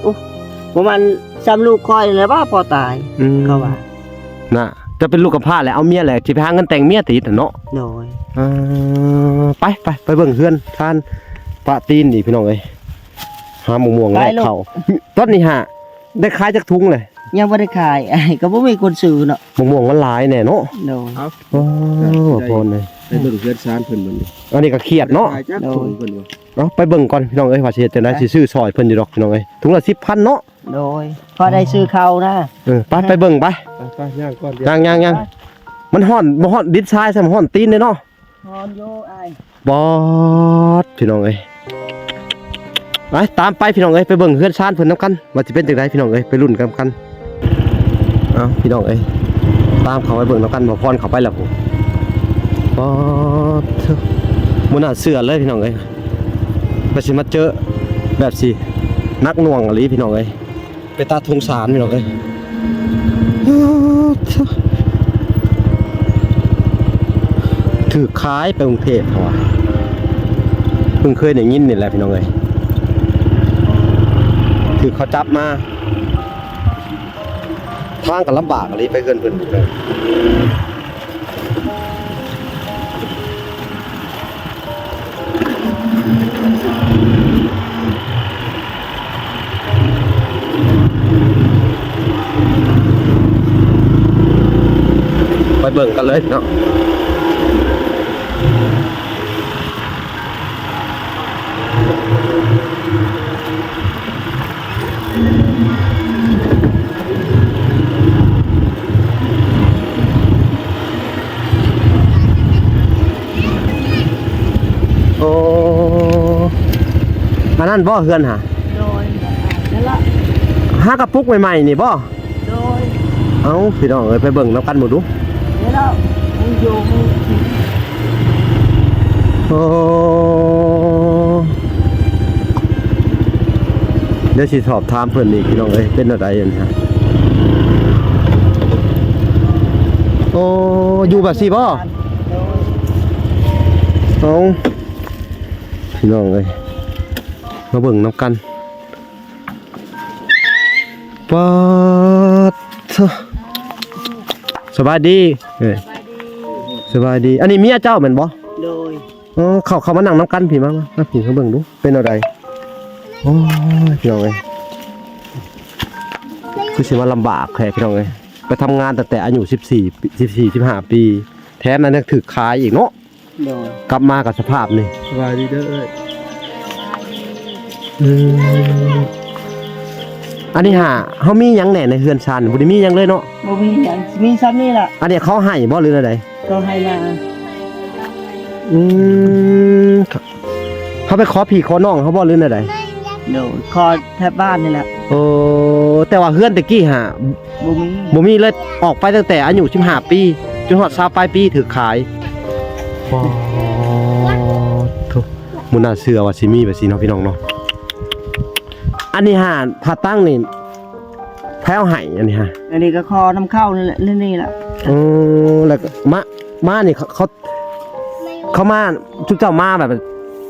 ໂອ້ ປະມານສ່ຳລູກຂ້ອຍນີ້ແຫຼະວ່າພໍ່ຕາຍ. ອືມ ເຂົາວ່ານະ ຈະເປັນລູກກຳພ້າແຫຼະ ເອົາເມຍແຫຼະ ຊິໄປຫາເງິນແຕ່ງເມຍຕີດຫັ້ນເນາະ. ໂດຍ. ອ່າ ໄປ ໄປ ໄປເບິ່ງເຮືອນຊານປະຕີນອີກ ພີ່ນ້ອງເອີຍ ຫາໝາກມ່ວງ ໄປ ລອກເຂົ້າ. ຕອນນີ້ຫາ ໄດ້ຂາຍຈັກຖົງແຫຼະ? ຍັງບໍ່ໄດ້ຂາຍ ກໍບໍ່ມີຄົນຊື້ເນາະ. ໝາກມ່ວງມັນຫຼາຍແນ່ເນາະ. ໂດຍ. ເອົາ ໂອ້ ພໍ່ເອີຍ ໄປເບິ່ງເຮືອນຊານເພິ່ນບັດນີ້. ອັນນີ້ກໍຄຽດເນາະ. ໂດຍ. ເອົາ ໄປເບິ່ງກ່ອນພີ່ນ້ອງເອີຍ ວ່າຊິເຮັດຈັ່ງໃດ. ໄປ ຊິຊື້ຊ່ອຍເພິ່ນຢູ່ດອກພີ່ນ້ອງເອີຍ ຖົງລະສິບພັນເນາະ. ໂດຍ. ພໍໄດ້ຊື້ເຂົ້ານະ. ເອີ ໄປ ໄປເບິ່ງໄປ. ໄປ ໄປ ຍ່າງກ່ອນ. ຍ່າງ ຍ່າງ ຍ່າງ. ໄປ. ມັນຮ້ອນ ບໍ່ຮ້ອນດິນຊາຍຊ້ຳ ຮ້ອນຕີນເດ້ເນາະ. ນອນຢູ່ອ້າຍ. ບອດ ພີ່ນ້ອງເອີຍ ໄປ ຕາມໄປພີ່ນ້ອງເອີຍ ໄປເບິ່ງເຮືອນຊານເພິ່ນນຳກັນ ວ່າຊິເປັນຈັ່ງໃດພີ່ນ້ອງເອີຍ ໄປລຸ້ນກັນນຳກັນ. ເອົາ ພີ່ນ້ອງເອີຍ ຕາມເຂົ້າໄປເບິ່ງນຳກັນ. ບ່າວພອນເຂົ້າໄປແລ້ວພຸ້ນ. ບອດ ບໍ່ໜ້າເຊື່ອເລີຍພີ່ນ້ອງເອີຍ ວ່າຊິມາເຈີແບບນີ້ ໜັກໜ່ວງອີ່ຫຼີພີ່ນ້ອງເອີຍ. ເປັນຕາສົງສານພີ່ນ້ອງເອີຍ. ໂອ້ໂທ້ ໂອ້ໂທ້ ໂອ້ໂທ້. ຖືກຂາຍໄປກຸງເທບ ເຂົາວ່າ ເພິ່ງເຄີຍໄດ້ຍິນນີ້ແຫຼະພີ່ນ້ອງເອີຍ ຖືກເຂົາຈັບມາ. ທາງກໍລຳບາກອີ່ຫຼີ ໄປເຮືອນເພິ່ນ ໄປເບິ່ງກັນເລີຍເນາະ. ໂອ້ ອັນນັ້ນບໍ່ເຮືອນຫາ? ໂດຍ ນັ້ນລະ ຫາກະປຸກໃໝ່ໆນີ້ບໍ່? ໂດຍ ເອົ້າ ພີ່ນ້ອງເອີຍ ໄປເບິ່ງນຳກັນເບິ່ງດູ. ເດີລະ ມັນຢູ່ ມັນ ໂອ້ ດຽວຊິສອບຖາມເພິ່ນອີກ ພີ່ນ້ອງເອີຍ ເປັນແນວໃດຫັ້ນນະ. ໂອ້ ຢູ່ແບບຊີ້ບໍ່? ໂດຍ ເອົ້າ ພີ່ນ້ອງເອີຍ ມາເບິ່ງນຳກັນ. ປາດໂທ້ ສະບາຍດີ ເອີ ສະບາຍດີ ສະບາຍດີ. ອັນນີ້ເມຍເຈົ້າແມ່ນບໍ່? ໂດຍ ເອີ ເຂົ້າ ເຂົ້າມານັ່ງນຳກັນພີ້ ມາ ມາ ມາພີ້ ມາເບິ່ງດູ ເປັນແນວໃດ? ໂອ້ຍ ພີ່ນ້ອງເອີຍ ຄືຊິວ່າລຳບາກແທ້ ພີ່ນ້ອງເອີຍ ໄປທຳງານຕັ້ງແຕ່ອາຍຸສິບສີ່ ສິບສີ່ ສິບຫ້າປີ ແຖມນັ້ນຍັງຖືກຂາຍອີກເນາະ. ໂດຍ ກັບມາກັບສະພາບນີ້. ສະບາຍດີເດີເອີຍ. ອືມ ອັນນີ້ຫາ ເຮົາມີຫຍັງແດ່ໃນເຮືອນຊານ? ບໍ່ໄດ້ມີຫຍັງເລີຍເນາະ? ບໍ່ມີຫຍັງ ມີຊ່ຳນີ້ລະ. ອັນນີ້ເຂົາໃຫ້ບໍ່ ຫຼືແນວໃດ? ເຂົາໃຫ້ມາ. ອືມ ເຮົາໄປຂໍພີ່ຂໍນ້ອງເຮົາບໍ່ ຫຼືແນວໃດ? ໂດຍ ຂໍແຖວບ້ານນີ້ແຫຼະ. ໂອ້ ແຕ່ວ່າເຮືອນແຕ່ກີ້ຫາ ບໍ່ມີ ບໍ່ມີເລີຍ ອອກໄປຕັ້ງແຕ່ອາຍຸສິບຫ້າປີ ຈົນຮອດຊາວປາຍປີຖືກຂາຍ. ປາດໂທ້ ບໍ່ໜ້າເຊື່ອວ່າຊິມີແບບຊີ້ເນາະ ພີ່ນ້ອງເນາະ. ອັນນີ້ຫາ ຜ້າຕັ້ງນີ້ ໃຜເອົາໃຫ້? ອັນນີ້ຫາ ອັນນີ້ກໍຂໍນຳເຂົານີ້ແຫຼະ ນີ້ລະ. ເອີ ແລ້ວກໍມາ ມານີ້ເຂົາ ເຂົາ ເຂົາມາ ຊຸມເຈົ້າມາແບບ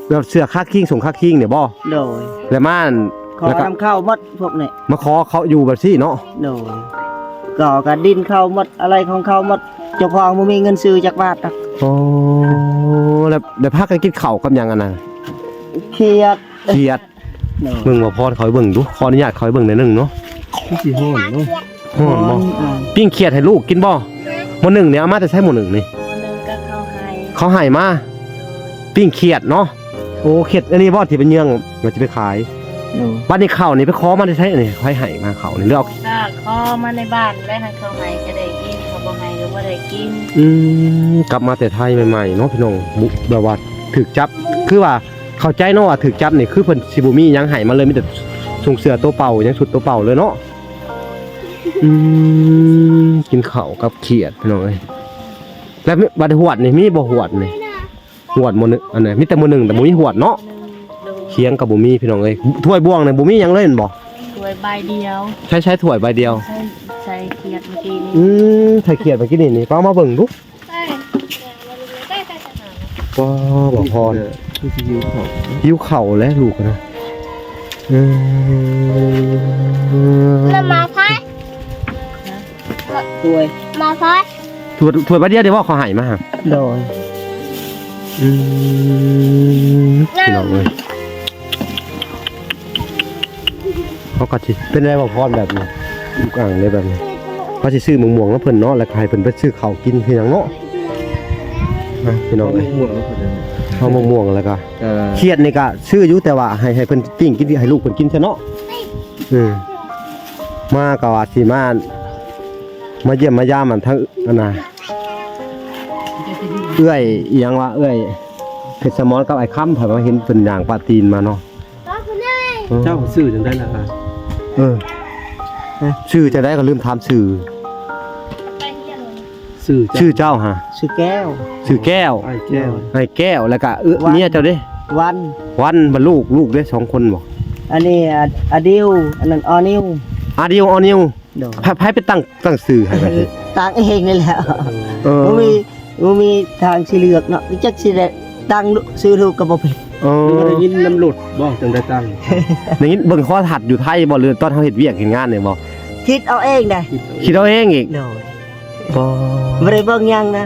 ແບບເສື້ອຄາຄີງ ສົ້ງຄາຄີງນີ້ບໍ່? ໂດຍ ແລ້ວມາ ຂໍນຳເຂົາໝົດພວກນີ້ ມາຂໍເຂົາຢູ່ແບບຊີ້ເນາະ? ໂດຍ ກໍ ກໍດິນເຂົາໝົດ ອະໄລຂອງເຂົາໝົດ ເຈົ້າຂອງບໍ່ມີເງິນຊື້ຈັກບາດດອກ. ໂອ້ ແລ້ວ ແລ້ວພາກັນກິນເຂົ້າກັບຫຍັງອັນນັ້ນ? ຂຽດ ຂຽດ. ໂດຍ ເບິ່ງບໍ່ພອນເຂົາໃຫ້ເບິ່ງດູ ຂໍອະນຸຍາດເຂົາໃຫ້ເບິ່ງໜ້ອຍໜຶ່ງເນາະ. ຄືຊິຮ້ອນເນາະ. ຮ້ອນບໍ່? ອືມ ປີ້ງຂຽດໃຫ້ລູກກິນບໍ່? ໝໍ້ໜຶ່ງນີ້ເອົາມາແຕ່ໃສ? ໝໍ້ໜຶ່ງນີ້ ໝໍ້ໜຶ່ງກໍເຂົ້າໄຮ່ ເຂົາໃຫ້ມາ ປີ້ງຂຽດເນາະ. ໂອ້ ຂຽດອັນນີ້ບໍ່ທີ່ໄປເຍືອງວ່າຊິໄປຂາຍ? ໂດຍ ບັດນີ້ເຂົ້ານີ້ໄປຂໍມາແຕ່ໃສ? ອັນນີ້ໃຜໃຫ້ມາເຂົ້ານີ້ ຫຼືເອົາ ກໍຂໍມາໃນບ້ານແຫຼະ ໃຫ້ເຂົາໃຫ້ກໍໄດ້ກິນ ເຂົາບໍ່ໃຫ້ກໍບໍ່ໄດ້ກິນ. ອືມ ກັບມາແຕ່ໄທໃໝ່ໆເນາະ ພີ່ນ້ອງ ແບບວ່າຖືກຈັບ ຄືວ່າ ເຂົ້າໃຈເນາະວ່າຖືກຈັບນີ້ ຄືເພິ່ນຊິບໍ່ມີຫຍັງໃຫ້ມາເລີຍ ມີແຕ່ຖົງເສື້ອໂຕເປົ່າ ຫຍັງຊຸດໂຕເກົ່າເລີຍເນາະ. ອືມ ກິນເຂົ້າກັບຂຽດ ພີ່ນ້ອງເອີຍ. ແລ້ວບັດຮວດນີ້ມີບໍ່? ຮວດນີ້ ຮວດໝໍ້ໜຶ່ງ ອັນນັ້ນມີແຕ່ໝໍ້ໜຶ່ງ ແຕ່ບໍ່ມີຮວດເນາະ. ຄຽງກໍບໍ່ມີ ພີ່ນ້ອງເອີຍ. ຖ້ວຍບ່ວງນີ້ບໍ່ມີຫຍັງເລີຍແມ່ນບໍ່? ຖ້ວຍໃບດຽວ. ໃຊ້ ໃຊ້ຖ້ວຍໃບດຽວ ໃຊ້ ໃສ່ຂຽດເມື່ອກີ້ນີ້. ອືມ ໃສ່ຂຽດເມື່ອກີ້ນີ້ ນີ້ ປ້າມາເບິ່ງດູ. ປ້າ ບໍ່ພໍ ຄືຊິຫິວເຂົ້າ ຫິວເຂົ້າແຫຼະລູກນະ. ເອີ ມາພາຍ ຖ້ວຍ ມາພາຍ ຖ້ວຍ ຖ້ວຍໃບດຽວເດ້ບໍ່ ເຂົາໃຫ້ມາ. ໂດຍ ອືມ ພີ່ນ້ອງເອີຍ. ເຮົາກໍຊິເປັນໄດ້ບໍ່ພອນແບບນີ້ ລູກອ່າງໄດ້ແບບນີ້. ເຮົາຊິຊື້ໝາກມ່ວງນຳເພິ່ນເນາະ ແລ້ວກໍໃຫ້ເພິ່ນໄປຊື້ເຂົ້າກິນຄືຫຍັງເນາະ. ອ່ະ ພີ່ນ້ອງເອີຍ ເອົາໝາກມ່ວງແລ້ວກໍ ເອີ ຂຽດນີ້ກໍຊື້ຢູ່ ແຕ່ວ່າໃຫ້ ໃຫ້ເພິ່ນປີ້ງກິນ ໃຫ້ລູກເພິ່ນກິນຊະເນາະ. ເອີ ມາກໍວ່າຊິມາ ມາຢ້ຽມມາຢາມອັນທາງ ອັນນ່າ ເອື້ອຍອີ່ຫຍັງວະ ເອື້ອຍເພັດສະໝອນກັບອ້າຍຄຳ ເພິ່ນວ່າເຫັນເພິ່ນຍ່າງປາຕີນມາເນາະ. ເຈົ້າຊື່ຈັ່ງໃດລະ? ເອີ ຊື່ຈັ່ງໃດກໍລືມຖາມຊື່. ຊື່ ຊື່ເຈົ້າຫາ? ຊື່ແກ້ວ. ຊື່ແກ້ວ. ອ້າຍແກ້ວ ອ້າຍແກ້ວ. ແລ້ວກະເອື້ອຍ ເມຍເຈົ້າເດ້? ວັນ. ວັນ ບັດລູກ ລູກເດ້ ສອງຄົນບໍ່? ອັນນີ້ອາ ອາດິວ ອັນນັ້ນອໍນິວ. ອາດິວ ອໍນິວ. ໂດຍ ໃຜ ໃຜໄປຕັ້ງ ຕັ້ງຊື່ໃຫ້? ຕັ້ງເອງນີ້ແຫຼະ. ເອີ ບໍ່ມີ ບໍ່ມີທາງຊິເລືອກເນາະ ຈັກຊິໄດ້ຕັ້ງລູກ ຊື່ລູກກໍບໍ່ເປັນ. ໂອ້ ຫຼືວ່າໄດ້ຍິນນຳລົດບໍ່ ຈັ່ງໄດ້ຕັ້ງ? ໄດ້ຍິນເບິ່ງໂທລະທັດຢູ່ໄທບໍ່ ຫຼືຕອນເຮົາເຮັດວຽກເຮັດງານນີ້ບໍ່? ຄິດເອົາເອງໄດ໋. ຄິດເອົາເອງອີກ? ໂດຍ. ອໍ ບໍ່ໄດ້ເບິ່ງຫຍັງນະ.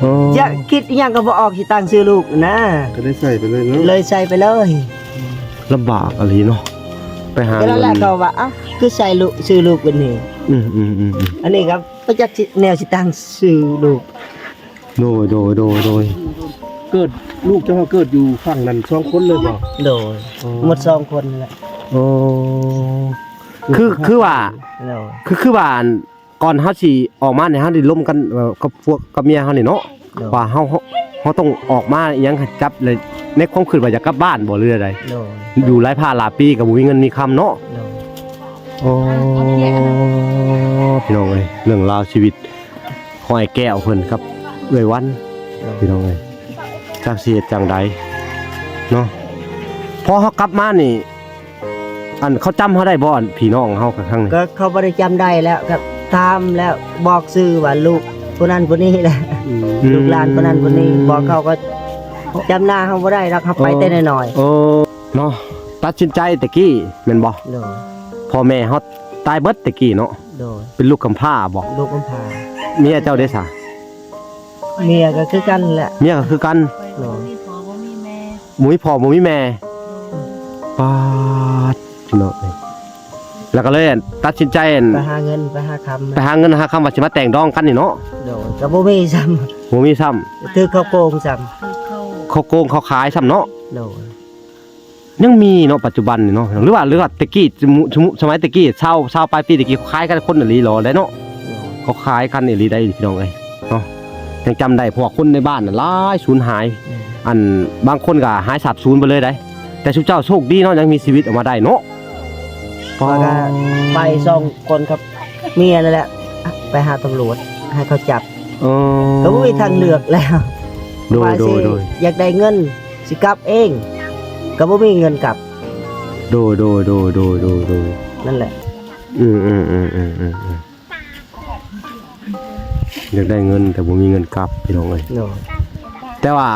ອໍ ຢາກຄິດອີ່ຫຍັງກໍບໍ່ອອກ ຊິຕັ້ງຊື່ລູກນະ ກໍໄດ້ໃສ່ໄປເລີຍເນາະ. ເລີຍໃສ່ໄປເລີຍ. ລຳບາກອີ່ຫຼີເນາະ ໄປຫາເງິນ. ກໍນັ້ນແຫຼະ ເຂົາວ່າ ອະ ຄືໃສ່ລູກ ຊື່ລູກແບບນີ້. ອືມໆໆໆ ອັນນີ້ກໍບໍ່ຈັກຊິ ແນວຊິຕັ້ງຊື່ລູກ. ໂດຍໆໆໆ ເກີດ ລູກເຈົ້າເກີດຢູ່ຝັ່ງນັ້ນສອງຄົນເລີຍບໍ່? ໂດຍ. ອໍ ໝົດສອງຄົນແຫຼະ. ໂອ້ ຄື ຄືວ່າ ໂດຍ ຄື ຄືວ່າ ອັນ ກ່ອນເຮົາຊິອອກມານີ້ ເຮົາໄດ້ລົມກັນ ເອີ ກັບພວກ ກັບເມຍເຮົານີ້ເນາະ. ໂດຍ. ວ່າເຮົາ ເຮົາ ເຮົາຕ້ອງອອກມາອີ່ຫຍັງໃຫ້ຈັບ ແລະ ໃນຄວາມຄິດວ່າຢາກກັບບ້ານບໍ່ ຫຼືໃດ? ໂດຍ. ຢູ່ຫຼາຍພາຫຼາຍປີກໍບໍ່ມີເງິນມີຄຳເນາະ. ໂດຍ. ໂອ້ ພີ່ນ້ອງເອີຍ ເລື່ອງລາວຊີວິດຂອງອ້າຍແກ້ວເພິ່ນກັບເອື້ອຍວັນ. ໂດຍ. ພີ່ນ້ອງເອີຍ ຈັກຊິເຮັດຈັ່ງໃດເນາະ ພໍເຮົາກັບມານີ້ ອັນເຂົາຈຳເຮົາໄດ້ບໍ່ ອັນພີ່ນ້ອງເຮົາຂ້າງນີ້? ກໍເຂົາບໍ່ໄດ້ຈຳໄດ້ແລ້ວ ກໍຖາມແລ້ວ ບອກຊື່ວ່າລູກຜູ້ນັ້ນຜູ້ນີ້ແຫຼະ. ອືມ ລູກຫຼານຜູ້ນັ້ນຜູ້ນີ້. ອືມ ບອກເຂົາກໍຈຳໜ້າເຮົາບໍ່ໄດ້ດອກ ເຮົາໄປແຕ່ນ້ອຍໆ. ໂອ້ ເນາະ ຕັດສິນໃຈແຕ່ກີ້ແມ່ນບໍ່? ໂດຍ. ພໍ່ແມ່ເຮົາຕາຍເບິດແຕ່ກີ້ເນາະ. ໂດຍ. ເປັນລູກກຳພ້າບໍ່? ລູກກຳພ້າ. ເມຍເຈົ້າເດຊະ? ເມຍກໍຄືກັນແຫຼະ. ເມຍກໍຄືກັນ. ໂດຍ. ບໍ່ມີພໍ່ບໍ່ມີແມ່. ໂດຍ. ປາດ ພີ່ນ້ອງເອີຍ ແລ້ວກໍເລີຍຕັດສິນໃຈ ໄປຫາເງິນໄປຫາຄຳ ໄປຫາເງິນຫາຄຳວ່າຊິມາແຕ່ງດອງກັນນີ້ເນາະ. ໂດຍ. ກໍບໍ່ມີຊ້ຳ. ບໍ່ມີຊ້ຳ. ຖືກເຂົາໂກງຊ້ຳ. ຖືກເຂົາ ເຂົາໂກງເຂົາຂາຍຊ້ຳເນາະ. ໂດຍ. ຍັງມີເນາະ ປັດຈຸບັນນີ້ເນາະ ຫຼືວ່າ ຫຼືວ່າແຕ່ກີ້ ສະມຸ ສະມຸ ສະໄໝແຕ່ກີ້ ຊາວ ຊາວປາຍປີແຕ່ກີ້ ເຂົາຂາຍກັນຄົນອີ່ຫຼີຫຼໍ່ໄດ໋ເນາະ. ໂດຍ. ເຂົາຂາຍກັນອີ່ຫຼີໄດ໋ ພີ່ນ້ອງເອີຍເນາະ. ຍັງຈຳໄດ້ ເພາະວ່າຄົນໃນບ້ານນະຫຼາຍສູນຫາຍ. ແມ່ນ. ອັນບາງຄົນກໍຫາຍສາບສູນໄປເລີຍໄດ໋ ແຕ່ຊຸມເຈົ້າໂຊກດີເນາະ ຍັງມີຊີວິດອອກມາໄດ້ເນາະ. ຂ້ອຍກໍໄປສອງຄົນກັບເມຍນັ້ນແຫຼະ ໄປຫາຕຳຫຼວດໃຫ້ເຂົາຈັບ. ເອີ ກໍບໍ່ມີທາງເລືອກແລ້ວ. ໂດຍ ວ່າຊິ ໂດຍ ໂດຍ ຢາກໄດ້ເງິນ ຊິກັບເອງ ກໍບໍ່ມີເງິນກັບ. ໂດຍ ໂດຍ ໂດຍ ໂດຍ ໂດຍ ໂດຍ ນັ້ນແຫຼະ. ອືມໆໆໆໆ ຢາກໄດ້ເງິນແຕ່ບໍ່ມີເງິນກັບ ພີ່ນ້ອງເອີຍ. ໂດຍ. ແຕ່ວ່າ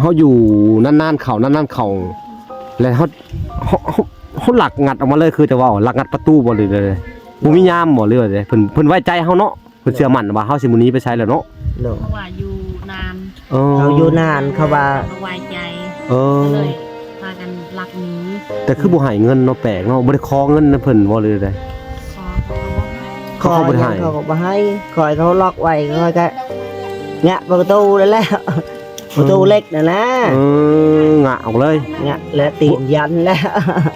ເຮົາຢູ່ນານໆເຂົ້າ ນານໆເຂົ້າ ແລ້ວເຮົາ ເຮົາ ເຮົາ ເຮົາລັກງັດອອກມາເລີຍ ຄືຈະເວົ້າ ລັກງັດປະຕູບໍ່ ຫຼືໃດ? ບໍ່ມີຍາມບໍ່ ຫຼືວ່າໃດ? ເພິ່ນ ເພິ່ນໄວ້ໃຈເຮົາເນາະ. ເພິ່ນເຊື່ອໝັ້ນວ່າເຮົາຊິບໍ່ໜີໄປໃສແລ້ວເນາະ. ໂດຍ. ເພາະວ່າຢູ່ນານ. ອໍ ເຮົາຢູ່ນານ ເຂົາວ່າເຂົາໄວ້ໃຈ. ເອີ ກໍເລີຍພາກັນລັກໜີ. ແຕ່ຄືບໍ່ໃຫ້ເງິນເນາະ ແປກເນາະ. ບໍ່ໄດ້ຂໍເງິນນຳເພິ່ນບໍ່ ຫຼືໃດ? ຂໍ ເຂົາກໍບໍ່ໃຫ້. ເຂົາກໍບໍ່ໃຫ້. ເຂົາກໍບໍ່ໃຫ້. ຂ້ອຍເຂົາລັອກໄວ້ ຂ້ອຍກໍງະປະຕູນັ້ນແຫຼະ. ປະຕູເຫຼັກນັ້ນນະ. ເອີ ງະອອກເລີຍ. ງະແລະຕີນຢັນແລ້ວ.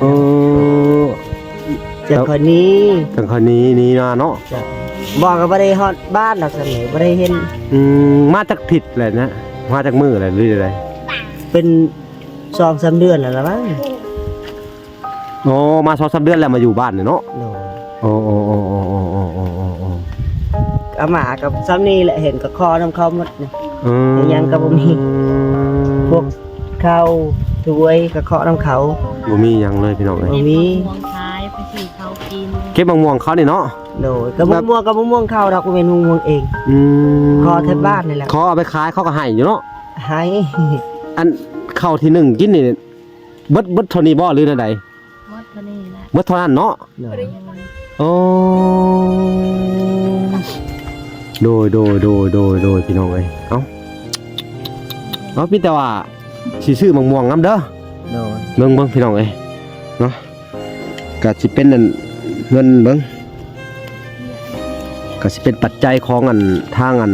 ເອີ ຈັ່ງຄ່ອຍໜີ. ຈັ່ງຄ່ອຍໜີ ໜີມາເນາະ. ເຈົ້າ. ບໍ່ ກໍບໍ່ໄດ້ຮອດບ້ານດອກ ຊັ້ນນີ້ ບໍ່ໄດ້ເຫັນ. ອືມ ມາຈັກທິດແລ້ວນະ? ມາຈັກມື້ແລ້ວ ຫຼືໃດ? ເປັນສອງສາມເດືອນແລ້ວລະມັງ. ອໍ ມາສອງສາມເດືອນແລ້ວ ມາຢູ່ບ້ານນີ້ເນາະ. ໂດຍ. ໂອ້ ໂອ້ ອາມ່າກັບຊ່ຳນີ້ແຫຼະ ເຫັນກໍຂໍນຳເຂົາໝົດນີ້. ອືມ ອີ່ຫຍັງກໍບໍ່ມີ. ພວກເຂົ້າຖ້ວຍກໍຂໍນຳເຂົາ. ບໍ່ມີຫຍັງເລີຍ ພີ່ນ້ອງເອີຍ. ບໍ່ມີ. ເກັບໝາກມ່ວງຂາຍ ໄປຊື້ເຂົ້າກິນ. ເກັບໝາກມ່ວງເຂົານີ້ເນາະ. ໂດຍ. ກໍໝາກມ່ວງ ກໍໝາກມ່ວງເຂົາດອກ ບໍ່ແມ່ນໝາກມ່ວງເອງ. ອືມ ຂໍແຖວບ້ານນີ້ແຫຼະ. ຂໍເອົາໄປຂາຍ ເຂົາກໍໃຫ້ຢູ່ເນາະ. ໃຫ້. ອັນເຂົ້າທີ່ໜຶ້ງກິນນີ້ ເບິດ ເບິດເທົ່ານີ້ບໍ່ ຫຼືແນວໃດ? ໝົດເທົ່ານີ້ແຫຼະ. ເບິດເທົ່ານັ້ນເນາະ. ໂດຍ. ໂອ້ ໂດຍ ໂດຍ ໂດຍ ໂດຍ ໂດຍ ພີ່ນ້ອງເອີຍ. ເອົ້າ ເອົາ ມີແຕ່ວ່າຊິຊື້ໝາກມ່ວງນຳເດີ. ໂດຍ. ເບິ່ງ ເບິ່ງ ພີ່ນ້ອງເອີຍເນາະ. ກະຊິເປັນອັນເງິນເບິ່ງ ກະຊິເປັນປັດໄຈຂອງອັນ ທາງອັນ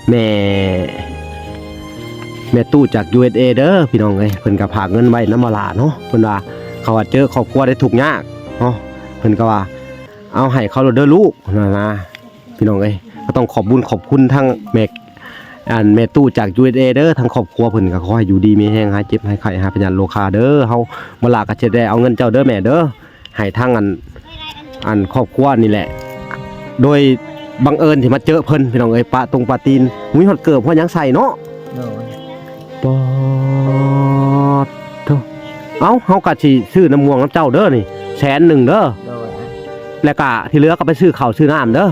ແມ່ ແມ່ຕູ້ຈາກ ຢູເອັສເອ ເດີ ພີ່ນ້ອງເອີຍ. ເພິ່ນກໍຝາກເງິນໄວ້ນຳມາຫຼ້າເນາະ. ເພິ່ນວ່າເຂົາວ່າເຈີຄອບຄົວໄດ້ທຸກຍາກເນາະ ເພິ່ນກໍວ່າເອົາໃຫ້ເຂົາໂລດເດີລູກ ນັ້ນນະ ພີ່ນ້ອງເອີຍ. ກໍຕ້ອງຂອບບຸນຂອບຄຸນທາງແມ່ ອັນ ແມ່ຕູ້ຈາກ ຢູເອັສເອ ເດີ ທາງຄອບຄົວເພິ່ນ. ກໍຂໍໃຫ້ຢູ່ດີມີແຮງ ຫາຍເຈັບຫາຍໄຂ້ ຫາຍພະຍາດໂລຄາເດີ. ເຮົາມາຫຼ້າກໍຈະໄດ້ເອົາເງິນເຈົ້າເດີແມ່ເດີ. ໃຫ້ທາງອັນ ອັນຄອບຄົວນີ້ແຫຼະ ໂດຍບັງເອີນທີ່ມາເຈີເພິ່ນ ພີ່ນ້ອງເອີຍ. ປະຕົງປະຕີນ ມີຮອດເກີບຮອດຫຍັງໃສ່ເນາະ. ໂດຍ. ປາດໂທ້. ເອົ້າ ເຮົາກໍຊິຊື້ນ້ຳມ່ວງນຳເຈົ້າເດີນີ້ ແສນໜຶ່ງເດີ. ໂດຍ. ແລ້ວກໍທີ່ເຫຼືອກໍໄປຊື້ເຂົ້າຊື້ນ້ຳເດີ. ໂດຍ.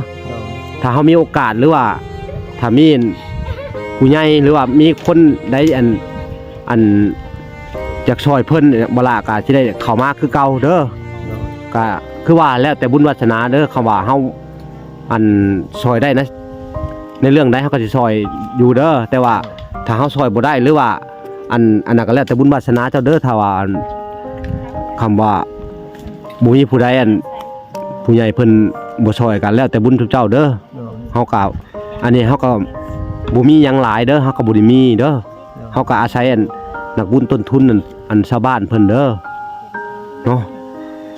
ຖ້າເຮົາມີໂອກາດ ຫຼືວ່າ ຖ້າມີອັນຜູ້ໃຫຍ່ ຫຼືວ່າມີຄົນໃດອັນ ອັນຢາກຊ່ອຍເພິ່ນ ບໍ່ຫຼ້າກໍຊິໄດ້ເຂົ້າມາຄືເກົ່າເດີ. ກໍຄືວ່າແລ້ວແຕ່ບຸນວາສະໜາເດີ ຄຳວ່າເຮົາ ອັນ ຊ່ອຍໄດ້ໃນ ໃນເລື່ອງໃດເຮົາກໍຊິຊ່ອຍຢູ່ເດີ. ແຕ່ວ່າຖ້າເຮົາຊ່ອຍບໍ່ໄດ້ ຫຼືວ່າ ອັນ ອັນນັ້ນກໍແລ້ວແຕ່ບຸນວາສະໜາເຈົ້າເດີ. ຖ້າວ່າ ອັນ ຄຳວ່າບໍ່ມີຜູ້ໃດ ອັນ ຜູ້ໃຫຍ່ເພິ່ນບໍ່ຊ່ອຍ ກໍແລ້ວແຕ່ບຸນເຈົ້າເດີ. ໂດຍ ເຮົາກໍ ອັນນີ້ເຮົາກໍບໍ່ມີຫຍັງຫຼາຍເດີ ເຮົາກໍບໍ່ໄດ້ມີເດີ. ເຮົາກໍອາໄສອັນນັກບຸນຕົ້ນທຶນ ອັນ ອັນຊາວບ້ານເພິ່ນເດີເນາະ.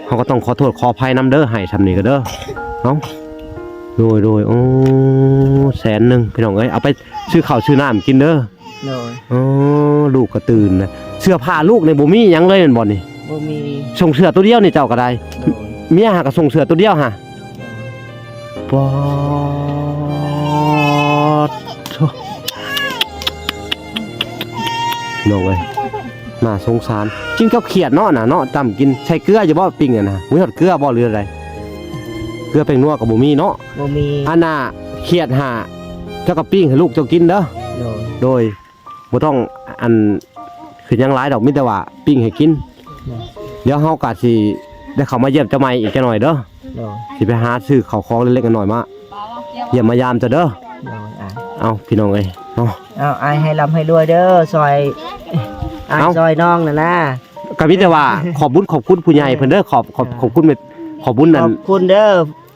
ເຮົາກໍຕ້ອງຂໍໂທດຂໍອະໄພນຳເດີ ໃຫ້ຊ່ຳນີ້ກໍເດີ. ເອົ້າ ໂດຍ ໂດຍ ໂອ້ ແສນໜຶ່ງ ພີ່ນ້ອງເອີຍ ເອົາໄປຊື້ເຂົ້າຊື້ນ້ຳກິນເດີ. ໂດຍ ໂອ້ ລູກກໍຕື່ນນະ. ເສື້ອຜ້າລູກນີ້ບໍ່ມີຫຍັງເລີຍແມ່ນບໍ່ນີ້? ບໍ່ມີ. ສົ່ງເສື້ອຕົວດຽວນີ້ເຈົ້າກໍໄດ້. ໂດຍ ເມຍຫາກໍສົ່ງເສື້ອຕົວດຽວຫາ. ປາດໂທ້ ພີ່ນ້ອງເອີຍ ໜ້າສົງສານ. ກິນກັບຂຽດເນາະນະເນາະ ຕຳກິນ ໃສ່ເກືອຢູ່ບໍ່? ປີ້ງຫັ້ນນະ ມີຮອດເກືອບໍ່ ຫຼືໃດ? ເກືອແປ້ງນົວກໍບໍ່ມີເນາະ. ບໍ່ມີ. ອັນນ່າ ຂຽດຫາ ເຈົ້າກໍປີ້ງໃຫ້ລູກເຈົ້າກິນເດີ. ໂດຍ ໂດຍ ບໍ່ຕ້ອງອັນຄືຫຍັງຫຼາຍດອກ ມີແຕ່ວ່າປີ້ງໃຫ້ກິນ. ໂດຍ ດຽວເຮົາກໍຊິໄດ້ເຂົ້າມາຢ້ຽມເຈົ້າໃໝ່ອີກຈັກໜ້ອຍເດີ. ໂດຍ ຊິໄປຫາຊື້ເຂົ້າຂອງເລັກໆນ້ອຍໆມາຢ້ຽມມາຢາມເຈົ້າເດີ. ໂດຍ ອ້າຍ ເອົ້າ ພີ່ນ້ອງເອີຍເນາະ ເອົາ ອ້າຍໃຫ້ລ່ຳໃຫ້ລວຍເດີ ຊ່ອຍອ້າຍ ເອົ້າ ຊ່ອຍນ້ອງນັ້ນນະ. ກໍມີແຕ່ວ່າຂອບບຸນຂອບຄຸນຜູ້ໃຫຍ່ເພິ່ນເດີ ຂອບ ຂອບ ເອີ ຂອບຄຸນ ຂອບບຸນນັ້ນ ຂອບຄຸນເດີ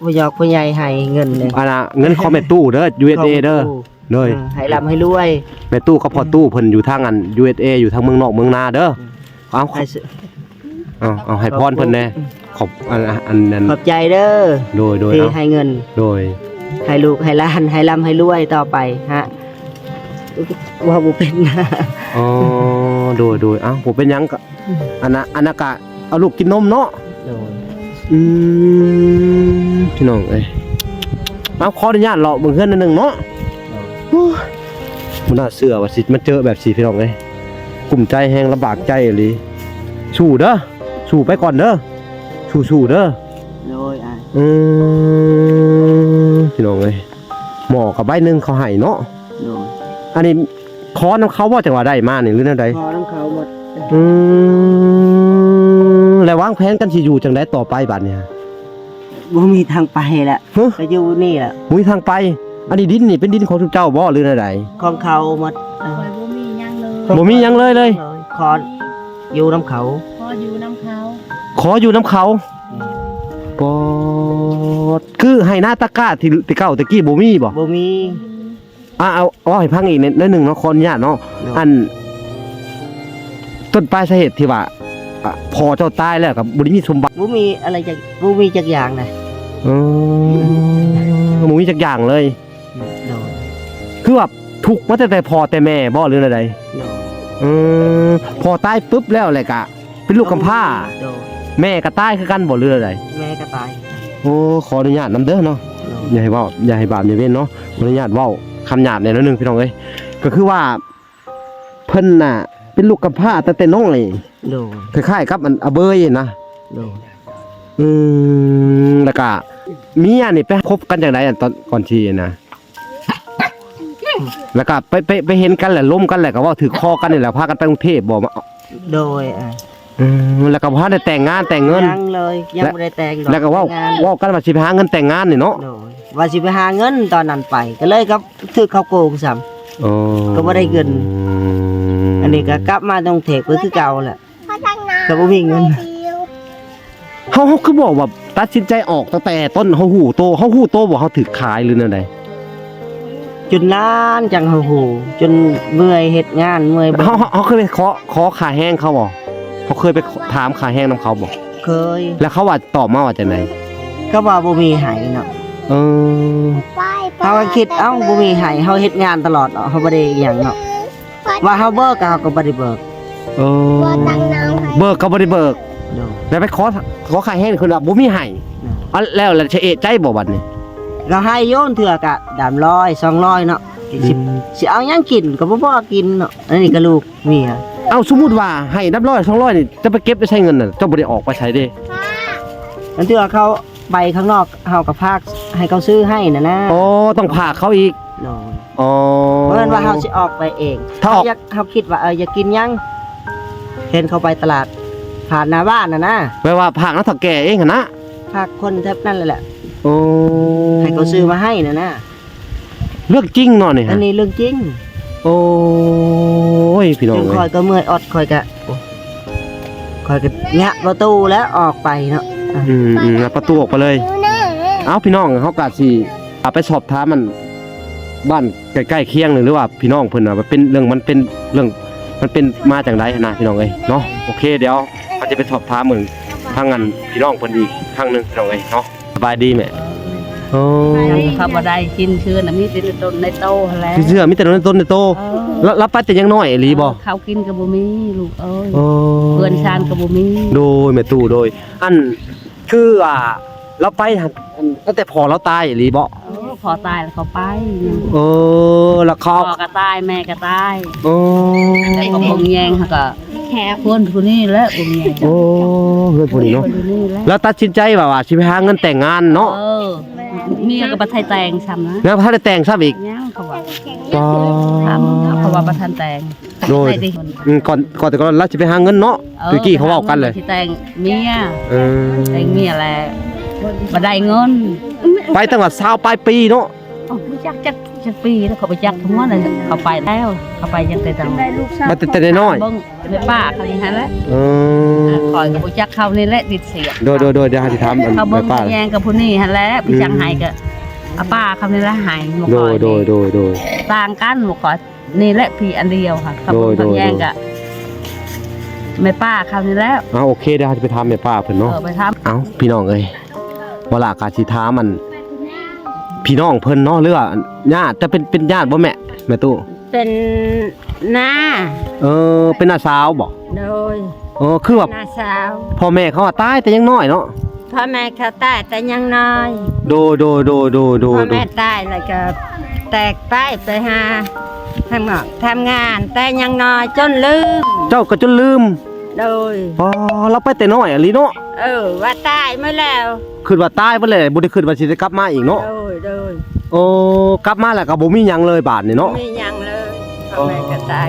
ຜູ້ຍອກຜູ້ໃຫຍ່ໃຫ້ເງິນນີ້ ອັນນ່າ ເງິນຂອງແມ່ຕູ້ເດີ ຢູເອສເອ ເດີ. ໂດຍ ເອີ ໃຫ້ລ່ຳໃຫ້ລວຍ ແມ່ຕູ້ກັບພໍ່ຕູ້ເພິ່ນຢູ່ທາງອັນ ຢູເອສເອ ຢູ່ທາງເມືອງນອກເມືອງນາເດີ. ເອົາ ໃຫ້ ເອົາ ເອົາໃຫ້ພອນເພິ່ນແດ່ ຂອບ ອັນ ອັນ ອັນ ຂອບໃຈເດີ ໂດຍ ໂດຍ ທີ່ ເອົາ ໃຫ້ເງິນ ໂດຍ ໃຫ້ລູກໃຫ້ຫຼານ ໃຫ້ລ່ຳໃຫ້ລວຍຕໍ່ໄປຮະ ເວົ້າບໍ່ເປັນ. ອໍ ໂດຍ ໂດຍ ເອົ້າ ບໍ່ເປັນຫຍັງ ກະ ອັນນະ ອັນນະກະເອົາລູກກິນນົມເນາະ. ໂດຍ ອືມ ພີ່ນ້ອງເອີຍ ເອົາ ຂໍອະນຸຍາດເລາະເບິ່ງເຮືອນໜ້ອຍໜຶ່ງເນາະ. ໂດຍ ໂອ້ຍ ບໍ່ໜ້າເຊື່ອວ່າຊິມາເຈີແບບຊີ້ ພີ່ນ້ອງເອີຍ ກຸ້ມໃຈແຮງ ລຳບາກໃຈອີ່ຫຼີ. ສູ້ເດີ ສູ້ໄປກ່ອນເດີ ສູ້ໆເດີ. ໂດຍ ອ້າຍ ອືມ ພີ່ນ້ອງເອີຍ ໝໍ້ກໍໃບໜຶ່ງເຂົາໃຫ້ເນາະ. ໂດຍ ອັນນີ້ຂໍນຳເຂົາບໍ່ ຈັ່ງວ່າໄດ້ມານີ້ ຫຼືແນວໃດ? ຂໍນຳເຂົາໝົດ. ອືມ ແລ້ວວາງແຜນກັນຊິຢູ່ຈັ່ງໃດຕໍ່ໄປບາດນີ້? ບໍ່ມີທາງໄປລະ ຮະ? ກໍຢູ່ນີ້ລະ ບໍ່ມີທາງໄປ. ອັນນີ້ດິນນີ້ເປັນດິນຂອງເຈົ້າບໍ່ ຫຼືແນວໃດ? ຂອງເຂົາໝົດ. ເອີ ຂ້ອຍບໍ່ມີຫຍັງເລີຍ ບໍ່ມີຫຍັງເລີຍ ເລີຍ ຂໍຢູ່ນຳເຂົາ ຂໍຢູ່ນຳເຂົາ ຂໍຢູ່ນຳເຂົາ. ອືມ ປອດ ຄືໄຮ່ນາຕາກ້າທີ່ ທີ່ເກົ່າແຕ່ກີ້ບໍ່ມີບໍ່? ບໍ່ມີ. ອ່າ ເອົາ ເວົ້າໃຫ້ຟັງອີກໜ້ອຍໜຶ່ງເນາະ ຂໍອະນຸຍາດເນາະ. ໂດຍ ອັນ ຕົ້ນປາຍສາເຫດທີ່ວ່າ ອ່າ ພໍ່ເຈົ້າຕາຍແລ້ວກໍບໍ່ໄດ້ມີສົມບັດ ບໍ່ມີອະໄລຈັກ ບໍ່ມີຈັກຢ່າງນະ. ເອີ ບໍ່ມີຈັກຢ່າງເລີຍ. ໂດຍ ຄືວ່າທຸກມາຕັ້ງແຕ່ພໍ່ແຕ່ແມ່ບໍ່ ຫຼືແນວໃດ? ໂດຍ ເອີ ພໍ່ຕາຍປຶບແລ້ວ ແລ້ວກະ ເປັນລູກກຳພ້າ. ໂດຍ ແມ່ກໍຕາຍຄືກັນບໍ່ ຫຼືໃດ? ແມ່ກໍຕາຍ. ໂອ້ ຂໍອະນຸຍາດນຳເດີເນາະ. ໂດຍ ຢ່າໃຫ້ເວົ້າ ຢ່າໃຫ້ບາບຢ່າເວນເນາະ ຂໍອະນຸຍາດເວົ້າຄຳຫຍາບແດ່ໜ້ອຍໜຶ່ງ ພີ່ນ້ອງເອີຍ. ກໍຄືວ່າເພິ່ນນະເປັນລູກກຳພ້າຕັ້ງແຕ່ນ້ອຍ. ໂດຍ ຄ້າຍໆກັບອັນອາເບີຍນະ. ໂດຍ ອືມ ແລ້ວກະເມຍນີ້ໄປຄົບກັນຈັ່ງໃດ ອັນຕອນກ່ອນທີ່ນະ? ແລ້ວກໍໄປ ໄປ ໄປເຫັນກັນແຫຼະ ລົມກັນແຫຼະ ກໍເວົ້າຖືກຄໍກັນນີ້ແຫຼະ ພາກັນໄປກຸງເທບບໍ່? ໂດຍ ອືມ ແລ້ວກໍບໍ່ທັນໄດ້ແຕ່ງງານແຕ່ງເງິນ ຍັງເລີຍ ຍັງບໍ່ໄດ້ແຕ່ງດອກ. ແລ້ວກໍເວົ້າ ແຕ່ງງານ ເວົ້າກັນວ່າຊິໄປຫາເງິນແຕ່ງງານນີ້ເນາະ. ໂດຍ ວ່າຊິໄປຫາເງິນຕອນນັ້ນໄປ ກໍເລີຍກັບຖືກເຂົາໂກງຊ້ຳ. ໂອ້ ກໍບໍ່ໄດ້ເງິນ. ອັນນີ້ກໍກັບມາກຸງເທບກໍຄືເກົ່າແຫຼະ ກໍບໍ່ມີເງິນ. ເຮົາ ເຮົາຄືບອກວ່າຕັດສິນໃຈອອກຕັ້ງແຕ່ຕົ້ນ ເຮົາຮູ້ໂຕ ເຮົາຮູ້ໂຕບໍ່ ເຮົາຖືກຂາຍ ຫຼືແນວໃດ? ຈົນນານຈັ່ງເຮົາຮູ້ ຈົນເມື່ອຍເຮັດງານ ເມື່ອຍເບິ່ງ. ເຮົາ ເຮົາ ເຮົາເຄີຍໄປຂໍ ຂໍຄ່າແຮງເຂົາບໍ່? ເຮົາເຄີຍໄປຖາມຄ່າແຮງນຳເຂົາບໍ່? ເຄີຍ. ແລ້ວເຂົາວ່າຕອບມາວ່າຈັ່ງໃດ? ເຂົາວ່າບໍ່ມີໃຫ້ເນາະ. ເອີ ເຮົາກໍຄິດ ເອົ້າ ບໍ່ມີໃຫ້ ເຮົາເຮັດງານຕະຫຼອດເນາະ ເຮົາບໍ່ໄດ້ຫຍັງເນາະ. ວ່າເຮົາເບີກ ເຮົາກໍບໍ່ໄດ້ເບີກ. ເອີ ເບີກກໍບໍ່ໄດ້ເບີກ. ໂດຍ ແລ້ວໄປຂໍ ຂໍຄ່າແຮງເພິ່ນວ່າບໍ່ມີໃຫ້. ໂດຍ ອັນ ແລ້ວ ແລ້ວຈະເອະໃຈບໍ່ບັດນີ້? ກໍໃຫ້ຢູ່ ເທື່ອກໍດຳຮ້ອຍ ສອງຮ້ອຍເນາະ. ອືມ ຊິ ຊິເອົາຫຍັງກິນ ກໍບໍ່ພໍກິນເນາະ. ອັນນີ້ກໍລູກເມຍ. ເອົ້າ ສົມມຸດວ່າໃຫ້ດຳຮ້ອຍ ສອງຮ້ອຍນີ້ ຈະໄປເກັບໄປໃຊ້ເງິນນະ ເຈົ້າບໍ່ໄດ້ອອກໄປໃສເດ້. ອັນເທື່ອເຂົາໄປຂ້າງນອກ ເຮົາກໍຝາກໃຫ້ເຂົາຊື້ໃຫ້ນະນະ. ອໍ ຕ້ອງຝາກເຂົາອີກ. ໂດຍ ອໍ ບໍ່ແມ່ນວ່າເຮົາຊິອອກໄປເອງ. ຖ້າອອກ ເຮົາຢາກ ເຮົາຄິດວ່າ ເອີ ຢາກກິນຫຍັງ ເຫັນເຂົາໄປຕະຫຼາດຜ່ານໜ້າບ້ານຫັ້ນນະ ແປວ່າຝາກນຳເຖົ້າແກ່ເອງຫັ້ນນະ ຝາກຄົນແຖວນັ້ນແຫຼະ. ໂອ້ ໃຫ້ເຂົາຊື້ມາໃຫ້ຫັ້ນນະ. ເລື່ອງຈິງເນາະນີ້ ອັນນີ້ເລື່ອງຈິງ. ໂອ້ຍ ພີ່ນ້ອງເອີຍ ຂ້ອຍກໍເມື່ອຍອອດ ຂ້ອຍກໍ ໂອ້ ຂ້ອຍກໍຍະປະຕູແລ້ວອອກໄປເນາະ. ອືມໆ ຍະປະຕູອອກໄປເລີຍ. ເອົ້າ ພີ່ນ້ອງ ເຮົາກໍຊິ ອ່າ ໄປສອບຖາມອັນບ້ານໃກ້ໆຄຽງ ຫຼືວ່າພີ່ນ້ອງເພິ່ນວ່າເປັນເລື່ອງ ມັນເປັນເລື່ອງ ມັນເປັນມາຈັ່ງໃດຫັ້ນນະ ພີ່ນ້ອງເອີຍເນາະ. ໂອເຄ ດຽວເຮົາຈະໄປສອບຖາມເບິ່ງທາງອັນພີ່ນ້ອງເພິ່ນອີກຄັ້ງໜຶ່ງ ພີ່ນ້ອງເອີຍເນາະ. ສະບາຍດີແມ່. ໂອ້ ເຂົາບໍ່ໄດ້ກິນເທື່ອນະ ມີແຕ່ໃນຕົ້ນໃນໂຕຫັ້ນແຫຼະ ກິນເທື່ອມີແຕ່ໃນຕົ້ນໃນໂຕ. ເອີ ລະ ລະໄປແຕ່ຍັງນ້ອຍອີ່ຫຼີບໍ່? ເອີ ເຂົ້າກິນກໍບໍ່ມີລູກເອີຍ. ໂອ້ ເຮືອນຊານກໍບໍ່ມີ. ໂດຍ ແມ່ຕູ້ ໂດຍ ອັນ ຄືວ່າລາວໄປຫັ້ນ ອັນ ຕັ້ງແຕ່ພໍ່ລາວຕາຍອີ່ຫຼີບໍ່? ເອີ ພໍ່ຕາຍແລ້ວເຂົາໄປ. ເອີ ແລ້ວເຂົາ ພໍ່ກໍຕາຍ ແມ່ກໍຕາຍ. ໂອ້ ແລ້ວກໍບໍ່ມີແຮງ ເຂົາກໍ ແຄ່ຄົນຜູ້ນີ້ແຫຼະບໍ່ມີແຮງ. ໂອ້ ເຮືອນຜູ້ນີ້ເນາະ. ຜູ້ນີ້ແຫຼະ ແລ້ວຕັດສິນໃຈວ່າ ວ່າຊິໄປຫາເງິນແຕ່ງງານເນາະ. ເອີ ເມຍກໍບໍ່ທັນແຕ່ງຊ້ຳນະ. ຍັງບໍ່ທັນໄດ້ແຕ່ງຊ້ຳອີກ. ຍັງ ເຂົາວ່າ ກໍ ຖາມເຂົາວ່າບໍ່ທັນແຕ່ງ. ໂດຍ ອືມ ກ່ອນ ກ່ອນແຕ່ກ່ອນລາວຊິໄປຫາເງິນເນາະ. ເອີ ຕະກີ້ເຂົາເວົ້າກັນແຫຼະ ຊິແຕ່ງເມຍ. ເອີ ແຕ່ງເມຍແລ້ວບໍ່ໄດ້ເງິນ. ໄປຕັ້ງວ່າຊາວປາຍປີເນາະ. ເອົ້າ ບໍ່ຈັກຈັກ ຈັກປີແລ້ວ ເຂົາບໍ່ຈັກຫົວເລີຍ. ເຂົາໄປແລ້ວ ເຂົາໄປຍັງແຕ່ ມາແຕ່ ແຕ່ນ້ອຍໆ. ເບິ່ງແມ່ປ້າເຂົານີ້ຫັ້ນແຫຼະ. ເອີ ຂ້ອຍກໍບໍ່ຈັກເຂົານີ້ແຫຼະ ຕິດເສຍ. ໂດຍໆໆ ດຽວເຮົາຊິຖາມອັນ ເຂົາເບິ່ງ ແມ່ປ້າ ແຍງກັບຜູ້ນີ້ຫັ້ນແຫຼະ. ອືມ ພີ່ຊ່າງໃຫ້ກໍ ອາ ປ້າເຂົານີ້ແຫຼະໃຫ້. ໂດຍໆໆ ຕ່າງກັນໝູ່ຂ້ອຍ ນີ້ແຫຼະພີ່ອັນດຽວຄ່ະ. ໂດຍໆໆ ເຂົາເບິ່ງເຂົາແຍງກະ ແມ່ປ້າເຂົານີ້ແຫຼະ. ເອົາ ໂອເຄ ດຽວເຮົາຈະໄປຖາມແມ່ປ້າເພິ່ນເນາະ. ເອີ ໄປຖາມ. ເອົາ ພີ່ນ້ອງເອີຍ ບໍ່ລະກະຊິຖາມອັນ ພີ່ນ້ອງເພິ່ນເນາະ ຫຼືວ່າຍາດ ແຕ່ເປັນ ເປັນຍາດບໍ່ແມ່ ແມ່ຕູ້? ເປັນນ້າ. ເອີ ເປັນນ້າສາວບໍ່? ໂດຍ. ເອີ ຄືວ່ານ້າສາວ. ພໍ່ແມ່ເຂົາວ່າຕາຍແຕ່ຍັງນ້ອຍເນາະ. ພໍ່ແມ່ເຂົາຕາຍແຕ່ຍັງນ້ອຍ. ໂດຍໆໆໆໆ. ພໍ່ແມ່ຕາຍແລ້ວກໍແຕກໄປ ໄປຫາທາງນອກທຳງານແຕ່ຍັງນ້ອຍ ຈົນລືມ. ເຈົ້າກໍຈົນລືມ. ໂດຍ. ອໍ ລາວໄປແຕ່ນ້ອຍອີ່ຫຼີເນາະ. ເອີ ວ່າຕາຍໝົດແລ້ວ. ຄິດວ່າຕາຍໝົດແລ້ວ ບໍ່ໄດ້ຄິດວ່າຊິໄດ້ກັບມາອີກເນາະ. ໂດຍໆ. ໂອ້ ກັບມາແລ້ວກໍບໍ່ມີຫຍັງເລີຍບາດນີ້ເນາະ. ບໍ່ມີຫຍັງເລີຍ. ພໍ່ແມ່ກໍຕາຍ.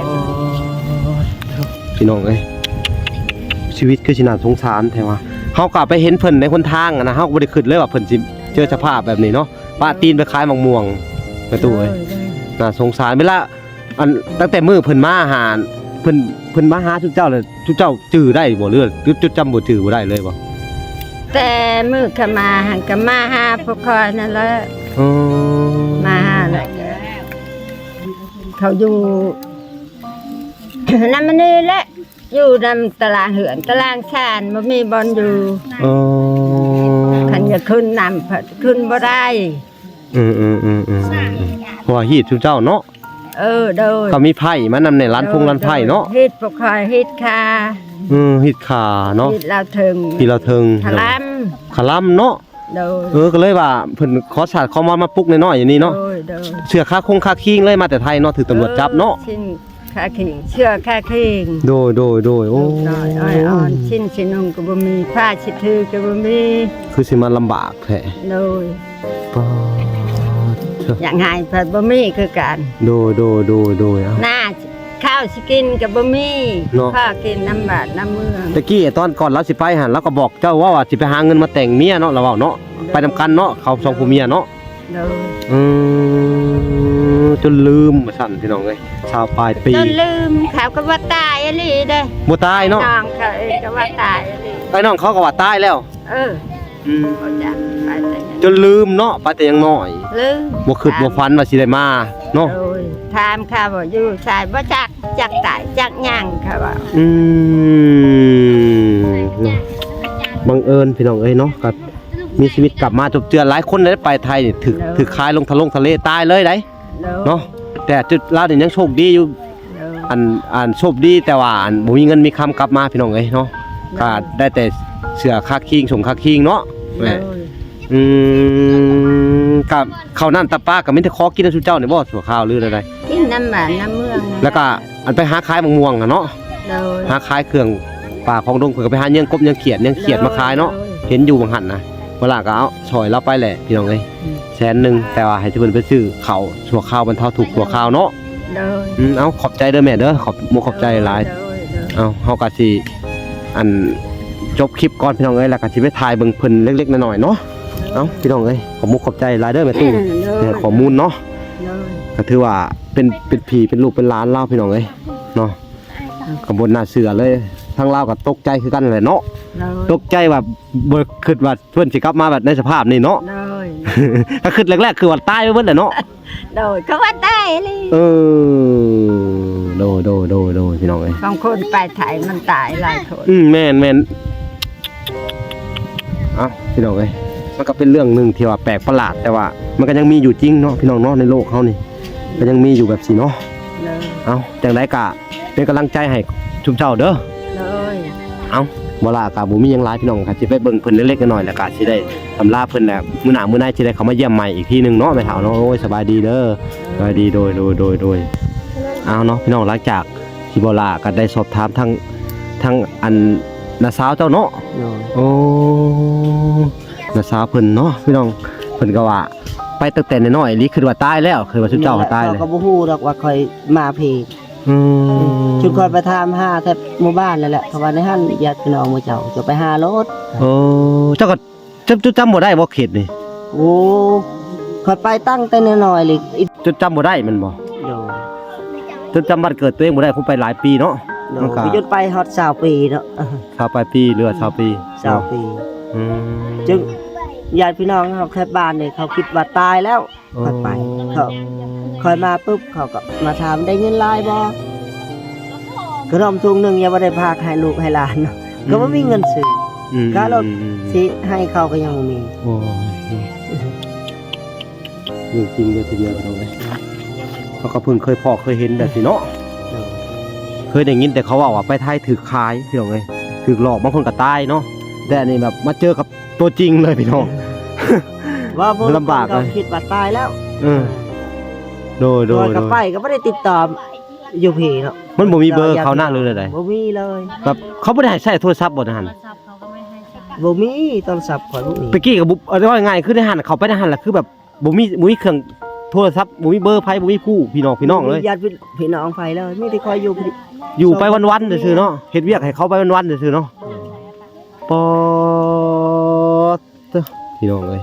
ພີ່ນ້ອງເອີຍ ຊີວິດຄືຊິໜ້າສົງສານແທ້ວ່າ. ເຮົາກໍໄປເຫັນເພິ່ນໃນຫົນທາງຫັ້ນນະ ເຮົາກໍບໍ່ໄດ້ຄິດເລີຍວ່າເພິ່ນຊິເຈີສະພາບແບບນີ້ເນາະ. ປະຕີນໄປຂາຍໝາກມ່ວງ ແມ່ຕູ້ເອີຍ. ໂດຍໆ. ໜ້າສົງສານ. ເວລາ ອັນ ຕັ້ງແຕ່ມື້ເພິ່ນມາຫາ ເພິ່ນ ເພິ່ນມາຫາຊຸມເຈົ້າແລ້ວ ຊຸມເຈົ້າຈື່ໄດ້ບໍ່ ຫຼືວ່າຈົດຈຳບໍ່ຈື່ບໍ່ໄດ້ເລີຍບໍ່? ແຕ່ມື້ເຂົາມາຫັ້ນກໍມາຫາພວກຂ້ອຍນັ້ນແຫຼະ. ອໍ ມາຫາແຫຼະ ເຂົາຢູ່ນຳອັນນີ້ແຫຼະ ຢູ່ນຳຕາລາງເຮືອນຕາລາງຊານ ບໍ່ມີບ່ອນຢູ່. ອໍ ຄັນຢາກຂຶ້ນນຳ ຂຶ້ນບໍ່ໄດ້. ອືມໆໆໆ ເພາະວ່າຮີດຊຸມເຈົ້າເນາະ. ເອີ ໂດຍ. ເຂົາມີໄພ້ມານຳໃນຮ້ານ ໂດຍ ພົງຮ້ານໄພ້ເນາະ. ໂດຍ ຮີດພວກຂ້ອຍ ຮີດຄາ. ເອີ ຮີດຄາເນາະ ຮີດລາວເທິງ ຮີດລາວເທິງ ຄະລຳ ຄະລຳເນາະ. ໂດຍ. ເອີ ກໍເລີຍວ່າເພິ່ນຂໍສາດຂໍມອນມາປຸກນ້ອຍໆຢູ່ນີ້ເນາະ. ໂດຍໆ. ເສື້ອຄາຄົງຄາຄີງເລີຍ ມາແຕ່ໄທເນາະ ຖືກຕຳຫຼວດຈັບເນາະ. ໂດຍ ສິ້ນຄາຄີງ ເສື້ອຄາຄີງ. ໂດຍໆໆ. ໂອ້ ລູກນ້ອຍອ້ອຍອ່ອນ ສິ້ນຊິນຸ່ງກໍບໍ່ມີ ຜ້າຊິຖືກໍບໍ່ມີ. ຄືຊິມາລຳບາກແທ້. ໂດຍ. ປາດເທີ ຢາກໃຫ້ພັດບໍ່ມີຄືກັນ. ໂດຍໆໆໆ. ເອົ້າ ໜ້າ ເຂົ້າຊິກິນກໍບໍ່ມີເນາະ ພໍກິນນຳບ້ານນຳເມືອງ. ຕະກີ້ຕອນກ່ອນລາວຊິໄປຫັ້ນ ລາວກໍບອກເຈົ້າວ່າ ວ່າຊິໄປຫາເງິນມາແຕ່ງເມຍເນາະ ລາວເວົ້າເນາະ. ໂດຍ. ໄປນຳກັນເນາະ ເຂົາສອງ ໂດຍ ຜົວເມຍເນາະ. ໂດຍ. ອືມ ຈົນລືມວ່າຊັ້ນ ພີ່ນ້ອງເອີຍ ຊາວປາຍປີ ຈົນລືມ. ເຂົາກໍວ່າຕາຍອີ່ຫຼີເດ້ ບໍ່ຕາຍເນາະ. ນ້ອງເຂົາເອງກໍວ່າຕາຍອີ່ຫຼີ ອ້າຍນ້ອງເຂົາກໍວ່າຕາຍແລ້ວ. ເອີ. ອືມ ບໍ່ຈັກ ໄປແຕ່ຍັງ ຈົນລືມເນາະ ໄປແຕ່ຍັງນ້ອຍ ລືມ ບໍ່ຄິດ ຖາມ ບໍ່ຝັນວ່າຊິໄດ້ມາເນາະ. ໂດຍ. ຖາມເຂົາວ່າຢູ່ໃສ ບໍ່ຈັກ ຈັກຕາຍຈັກຫຍັງ ເຂົາວ່າ. ອືມ ບັງເອີນພີ່ນ້ອງເອີຍເນາະ ກໍມີຊີວິດກັບມາຈົບເຈື່ອນ. ຫຼາຍຄົນໄດ້ໄປໄທນີ້ ຖືກ ໂດຍ ຖືກຂາຍລົງທະລົງທະເລຕາຍເລີຍໄດ໋. ໂດຍ. ເນາະ ແຕ່ຈຸດລາວນີ້ຍັງໂຊກດີຢູ່. ໂດຍ. ອັນ ອັນໂຊກດີ ແຕ່ວ່າອັນບໍ່ມີເງິນມີຄຳກັບມາ ພີ່ນ້ອງເອີຍເນາະ. ໂດຍ. ກໍໄດ້ແຕ່ເສື້ອຄາຄີງ ສົ້ງຄາຄີງເນາະ. ໂດຍ. ອືມ ກໍເຂົ້ານ້ຳຕຳປາກໍມີແຕ່ຂໍກິນນຳຊຸມເຈົ້ານີ້ບໍ່ຊົ່ວຄາວ ຫຼືແນວໃດ? ກິນນຳບ້ານນຳເມືອງ. ແລ້ວກໍອັນໄປຫາຂາຍໝາກມ່ວງຫັ້ນເນາະ. ໂດຍ. ຫາຂາຍເຄື່ອງປ່າຂອງດົງ ເພິ່ນກໍໄປຫາເຍືອງກົບເຍືອງຂຽດ ເຍືອງຂຽດມາຂາຍເນາະ. ໂດຍ. ເຫັນຢູ່ຫວ່າງຫັ້ນນະ. ບໍ່ຫຼ້າກໍເອົາຊ່ອຍລາວໄປແຫຼະພີ່ນ້ອງເອີຍ ອືມ ແສນໜຶ່ງ ແຕ່ວ່າໃຫ້ເພິ່ນໄປຊື້ເຂົ້າຊົ່ວຄາວ ບັນເທົາທຸກຊົ່ວຄາວເນາະ ໂດຍ ອືມ ເອົາ ຂອບໃຈເດີແມ່ເດີ ຂອບມຸກຂອບໃຈຫຼາຍ ໂດຍ ໂດຍ ເອົາ ເຮົາກໍຊິ ອັນ ຈົບຄລິບກ່ອນພີ່ນ້ອງເອີຍ ແລ້ວກໍຊິໄປຖ່າຍເບິ່ງເພິ່ນເລັກໆນ້ອຍໆເນາະ ໂດຍ ເອົາ ພີ່ນ້ອງເອີຍ ຂອບມຸກຂອບໃຈຫຼາຍເດີແມ່ຕູ້ ໂດຍ ໃຫ້ຂໍ້ມູນເນາະ ໂດຍ ກໍຖືວ່າເປັນ ເປັນພີ່ເປັນລູກເປັນຫຼານລາວພີ່ນ້ອງເອີຍເນາະ ກໍບໍ່ໜ້າເຊື່ອເລີຍ ທາງລາວກໍຕົກໃຈຄືກັນແຫຼະເນາະ ໂດຍ ຕົກໃຈວ່າບໍ່ຄິດວ່າເພິ່ນຊິກັບມາແບບໃນສະພາບນີ້ເນາະ ໂດຍ ກໍຄິດແລກໆຄືວ່າຕາຍໄປເບິດແຫຼະເນາະ ໂດຍ ເຂົາວ່າຕາຍອີ່ຫຼີ ເອີ ໂດຍ ໂດຍ ໂດຍ ໂດຍ ພີ່ນ້ອງເອີຍ ບາງຄົນໄປໄທມັນຕາຍຫຼາຍຄົນ ອືມ ແມ່ນໆ ເອົ້າ ພີ່ນ້ອງເອີຍ ມັນກໍເປັນເລື່ອງໜຶ່ງທີ່ວ່າແປກປະຫຼາດ ແຕ່ວ່າມັນກໍຍັງມີຢູ່ຈິງເນາະ ພີ່ນ້ອງເນາະ ໃນໂລກເຮົານີ້ ກໍຍັງມີຢູ່ແບບຊີ້ເນາະ ໂດຍ ເອົ້າ ຈັ່ງໃດກໍເປັນກຳລັງໃຈໃຫ້ຊຸມເຈົ້າເດີ ໂດຍ ເອົ້າ ບໍ່ຫຼ້າກໍບໍ່ມີຫຍັງຫຼາຍ ພີ່ນ້ອງ ກໍຊິໄປເບິ່ງເພິ່ນເລັກໆນ້ອຍໆ ແລ້ວກໍຊິໄດ້ອຳລາເພິ່ນ ແລ້ວມື້ໜ້າມື້ໃນຊິໄດ້ເຂົ້າມາຢ້ຽມໃໝ່ອີກທີໜຶ່ງເນາະ ແມ່ເຖົ້າເນາະ ໂອ້ຍ ສະບາຍດີເດີ ສະບາຍດີ ໂດຍ ໂດຍ ໂດຍ ໂດຍ ເອົ້າເນາະ ພີ່ນ້ອງ ຫຼັງຈາກທີ່ບໍ່ຫຼ້າກໍໄດ້ສອບຖາມທາງ ທາງອັນນ້າສາວເຈົ້າເນາະ ໂດຍ ໂອ້ ນ້າສາວເພິ່ນເນາະ ພີ່ນ້ອງ ເພິ່ນກໍວ່າໄປຕັ້ງແຕ່ນ້ອຍໆອີ່ຫຼີ ຄິດວ່າຕາຍແລ້ວ ຄິດວ່າຊຸມເຈົ້າຕາຍແລ້ວ ເຂົາກໍບໍ່ຮູ້ດອກວ່າຂ້ອຍມາພີ້ ອືມ ຊຸມຂ້ອຍໄປຖາມຫາແຖບໝູ່ບ້ານນັ້ນແຫຼະ ເຂົາວ່າໃນຫັ້ນຍາດພີ່ນ້ອງໝູ່ເຈົ້າ ເຈົ້າໄປຫາໂລດ ໂອ້ ເຈົ້າກໍ ຈຳ ຈົດຈຳບໍ່ໄດ້ບໍ່ເຂດນີ້ ໂອ້ ຂ້ອຍໄປຕັ້ງແຕ່ນ້ອຍໆເລີຍ ຈົດຈຳບໍ່ໄດ້ແມ່ນບໍ່ ໂດຍ ຈົດຈຳວັນເກີດຕົວເອງບໍ່ໄດ້ ຄົງໄປຫຼາຍປີເນາະ ໂດຍ ມັນກໍ ຈົນໄປຮອດຊາວປີເນາະ ຊາວປາຍປີ ຫຼືວ່າຊາວປີ ຊາວປີ ອືມ ຈຶ່ງຍາດພີ່ນ້ອງເຮົາແຖບບ້ານນີ້ ເຂົາຄິດວ່າຕາຍແລ້ວ ເອີ ຂ້ອຍໄປ ເຂົາ ຂ້ອຍມາປຶບ ເຂົາກໍມາຖາມ ໄດ້ເງິນຫຼາຍບໍ່ ຂະໜົມຖົງໜຶ່ງຍັງບໍ່ໄດ້ຝາກໃຫ້ລູກໃຫ້ຫຼານເນາະ ອືມ ກໍບໍ່ມີເງິນຊື້ ອືມ ຄ່າລົດ ອືມ ຊິໃຫ້ເຂົາກໍຍັງບໍ່ມີ ໂອ້ ເລື່ອງຈິງເລີຍທີດຽວ ພີ່ນ້ອງເອີຍ ເຮົາກໍເພິ່ງເຄີຍພໍ້ເຄີຍເຫັນແບບນີ້ເນາະ ໂດຍ ເຄີຍໄດ້ຍິນແຕ່ເຂົາເວົ້າວ່າໄປໄທຖືກຂາຍ ພີ່ນ້ອງເອີຍ ຖືກຫຼອກ ບາງຄົນກໍຕາຍເນາະ ແຕ່ອັນນີ້ແບບມາເຈີກັບຕົວຈິງເລີຍ ພີ່ນ້ອງ ວ່າພວກ ລຳບາກເລີຍ ເຂົາຄິດວ່າຕາຍແລ້ວ ເອີ ໂດຍ ໂດຍ ຂ້ອຍກໍໄປກໍບໍ່ໄດ້ຕິດຕໍ່ຢູ່ພີ້ເນາະ ມັນບໍ່ມີເບີເຂົານະ ຫຼືແນວໃດ ບໍ່ມີເລີຍ ແບບເຂົາບໍ່ໄດ້ໃຫ້ໃຊ້ໂທລະສັບບໍ່ໃນຫັ້ນ ໂທລະສັບເຂົາກໍບໍ່ໃຫ້ໃຊ້ ບໍ່ມີ ໂທລະສັບຂ້ອຍບໍ່ມີ ຕະກີ້ກໍບໍ່ ເອົາ ເວົ້າງ່າຍໆ ຄືໃນຫັ້ນ ເຂົ້າໄປໃນຫັ້ນລະ ຄືແບບບໍ່ມີ ບໍ່ມີເຄື່ອງໂທລະສັບ ບໍ່ມີເບີໃຜ ບໍ່ມີຜູ້ພີ່ນ້ອງ ພີ່ນ້ອງເລີຍ ບໍ່ມີຍາດພີ່ນ້ອງໃຜເລີຍ ມີແຕ່ຂ້ອຍຢູ່ ຢູ່ໄປວັນໆຊື່ໆເນາະ ເຮັດວຽກໃຫ້ເຂົາໄປວັນໆຊື່ໆເນາະ ອືມ ປອດ ເດີ ພີ່ນ້ອງເອີຍ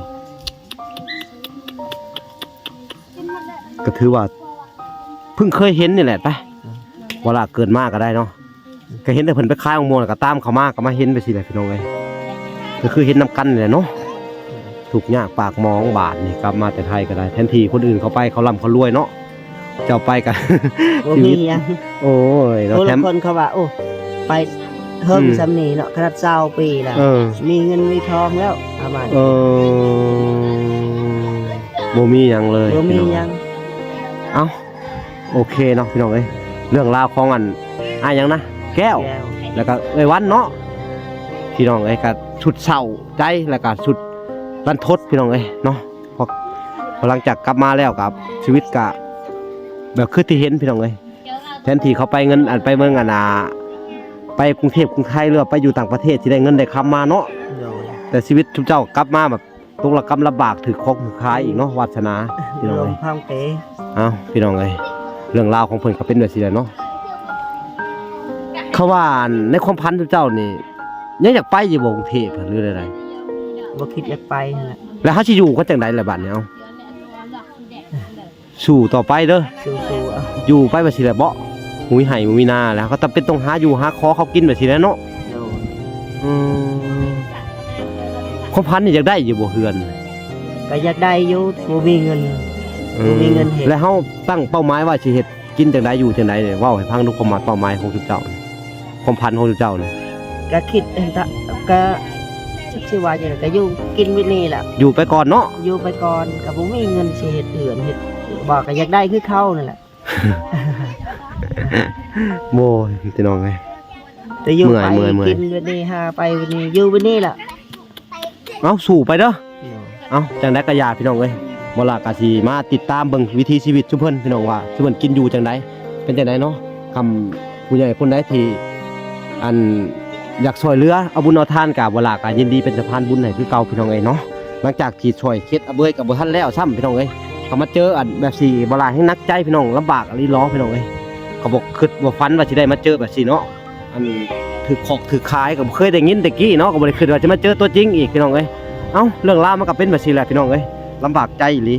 ກໍຖືວ່າເພິ່ງເຄີຍເຫັນນີ້ແຫຼະໄປ ອືມ ບໍ່ວ່າເກີດມາກໍໄດ້ເນາະ ກໍເຫັນແຕ່ເພິ່ນໄປຂາຍມະມ່ວງ ແລ້ວກໍຕາມເຂົ້າມາ ກໍມາເຫັນໄປຊີ້ແຫຼະ ພີ່ນ້ອງເອີຍ ກໍຄືເຫັນນຳກັນນີ້ແຫຼະເນາະ ທຸກຍາກປາກໝອງ ບາດນີ້ກັບມາແຕ່ໄທກໍໄດ້ ແທນທີ່ຄົນອື່ນເຂົາໄປ ເຂົາລ່ຳເຂົາລວຍເນາະ ເຈົ້າໄປກະ ບໍ່ມີຫຍັງ ໂອ້ຍ ແຖມຄົນເຂົາວ່າ ໂອ້ ໄປເຖິງ ອືມ ສ່ຳນີ້ເນາະ ຂະໜາດຊາວປີແລ້ວ ເອີ ມີເງິນມີທອງແລ້ວ ປະມານ ເອີ ບໍ່ມີຫຍັງເລີຍ ບໍ່ມີຫຍັງ ເອົ້າ ໂອເຄເນາະ ພີ່ນ້ອງເອີຍ ເລື່ອງລາວຂອງອັນ ອ້າຍຫຍັງນະ ແກ້ວ ແກ້ວ ແລ້ວກະເອື້ອຍວັນເນາະ ພີ່ນ້ອງເອີຍ ກະສຸດເສົ້າໃຈ ແລ້ວກະສຸດລັນທົດ ພີ່ນ້ອງເອີຍເນາະ ເພາະ ເພາະຫຼັງຈາກກັບມາແລ້ວກໍຊີວິດກໍແບບຄືທີ່ເຫັນ ພີ່ນ້ອງເອີຍ ແທນທີ່ເຂົາໄປເງິນ ອັນ ໄປເມືອງ ອັນ ອ່າ ໄປກຸງເທບກຸງໄທ ຫຼືວ່າໄປຢູ່ຕ່າງປະເທດ ຊິໄດ້ເງິນໄດ້ຄຳມາເນາະ ໂດຍ ແຕ່ຊີວິດຊຸມເຈົ້າກັບມາແບບຕົກລະກຳລຳບາກ ຖືກຂອງຖືກຂາຍອີກເນາະ ວາດສະໜາ ພີ່ນ້ອງເອີຍ ເອົ້າ ພີ່ນ້ອງເອີຍ ເລື່ອງລາວຂອງເພິ່ນກໍເປັນແບບຊີ້ແຫຼະເນາະ ເຂົາວ່າ ອັນ ໃນຄວາມຝັນຊຸມເຈົ້ານີ້ ຍັງຢາກໄປຢູ່ບໍ່ກຸງເທບ ຫຼືໃດບໍ່ຄິດຢາກໄປຫັ້ນແຫຼະ ແລ້ວເຮົາຊິຢູ່ກັນຈັ່ງໃດລະບາດນີ້ ເອົ້າ ສູ້ຕໍ່ໄປເດີ ສູ້ໆ ເອົາ ຢູ່ໄປວ່າຊີ້ແຫຼະເບາະ ບໍ່ມີໄຮ່ບໍ່ມີນາແລ້ວ ກໍຈຳເປັນຕ້ອງຫາຢູ່ຫາຂໍເຂົາກິນວ່າຊີ້ແຫຼະເນາະ ໂດຍ ອືມ ຄວາມຝັນນີ້ຢາກໄດ້ຢູ່ບໍ່ເຮືອນ ກໍຢາກໄດ້ຢູ່ ບໍ່ມີເງິນ ອືມ ບໍ່ມີເງິນເຮັດ ແລ້ວເຮົາຕັ້ງເປົ້າໝາຍວ່າຊິເຮັດ ກິນຈັ່ງໃດ ຢູ່ຈັ່ງໃດນີ້ ເວົ້າໃຫ້ຟັງດູ ຄວາມໝາຍເປົ້າໝາຍຂອງຊຸມເຈົ້າ ຄວາມຝັນຂອງຊຸມເຈົ້ານີ້ ກະຄິດເຫັນຕະ ກະ ຈັກຊິວ່າຈັ່ງໃດ ກະຢູ່ກິນແບບນີ້ແຫຼະ ຢູ່ໄປກ່ອນເນາະ ຢູ່ໄປກ່ອນ ກະບໍ່ມີເງິນຊິເຮັດເຮືອນເຮັດ ບໍ່ ກະຢາກໄດ້ຄືເຂົານັ້ນແຫຼະ ໂອ້ຍ ພີ່ນ້ອງເອີຍ ແຕ່ຢູ່ໄປ ເມື່ອຍ ເມື່ອຍ ເມື່ອຍ ກິນແບບນີ້ ຫາໄປແບບນີ້ ຢູ່ແບບນີ້ແຫຼະ ເອົາ ສູ້ໄປເດີ ເອົາ ຈັ່ງໃດກໍຢ່າ ພີ່ນ້ອງເອີຍ ບໍ່ລະກໍຊິມາຕິດຕາມເບິ່ງວິຖີຊີວິດຊຸມເພິ່ນ ພີ່ນ້ອງ ວ່າຊຸມເພິ່ນກິນຢູ່ຈັ່ງໃດ ເປັນຈັ່ງໃດເນາະ ຄຳຜູ້ໃຫຍ່ຄົນໃດທີ່ ອັນ ຢາກຊ່ວຍເຫຼືອເອົາບຸນເອົາທານ ກະບໍ່ຫຼາກະຍິນດີເປັນສະພານບຸນໃຫ້ຄືເກົ່າພີ່ນ້ອງເອີຍເນາະ. ຫຼັງຈາກທີ່ຊ່ວຍເຮັດອະເບີຍກະບໍ່ທັນແລ້ວຊ້ຳພີ່ນ້ອງເອີຍ ກະມາເຈີອັນແບບນີ້ບໍ່ຫຼາກແຮ່ງໜັກໃຈພີ່ນ້ອງ ລຳບາກອີ່ຫຼີຫຼໍພີ່ນ້ອງເອີຍ. ກະບໍ່ຄິດບໍ່ຝັນວ່າຊິໄດ້ມາເຈີແບບນີ້ເນາະ ອັນຖືກຂອກຖືກຂາຍ ກະບໍ່ເຄີຍໄດ້ຍິນແຕ່ກີ້ເນາະ ກະບໍ່ໄດ້ຄິດວ່າຈະມາເຈີຕົວຈິງອີກພີ່ນ້ອງເອີຍ. ເອົ້າ ເລື່ອງລາວມັນກະເປັນແບບນີ້ແຫຼະພີ່ນ້ອງເອີຍ ລຳບາກໃຈອີ່ຫຼີ.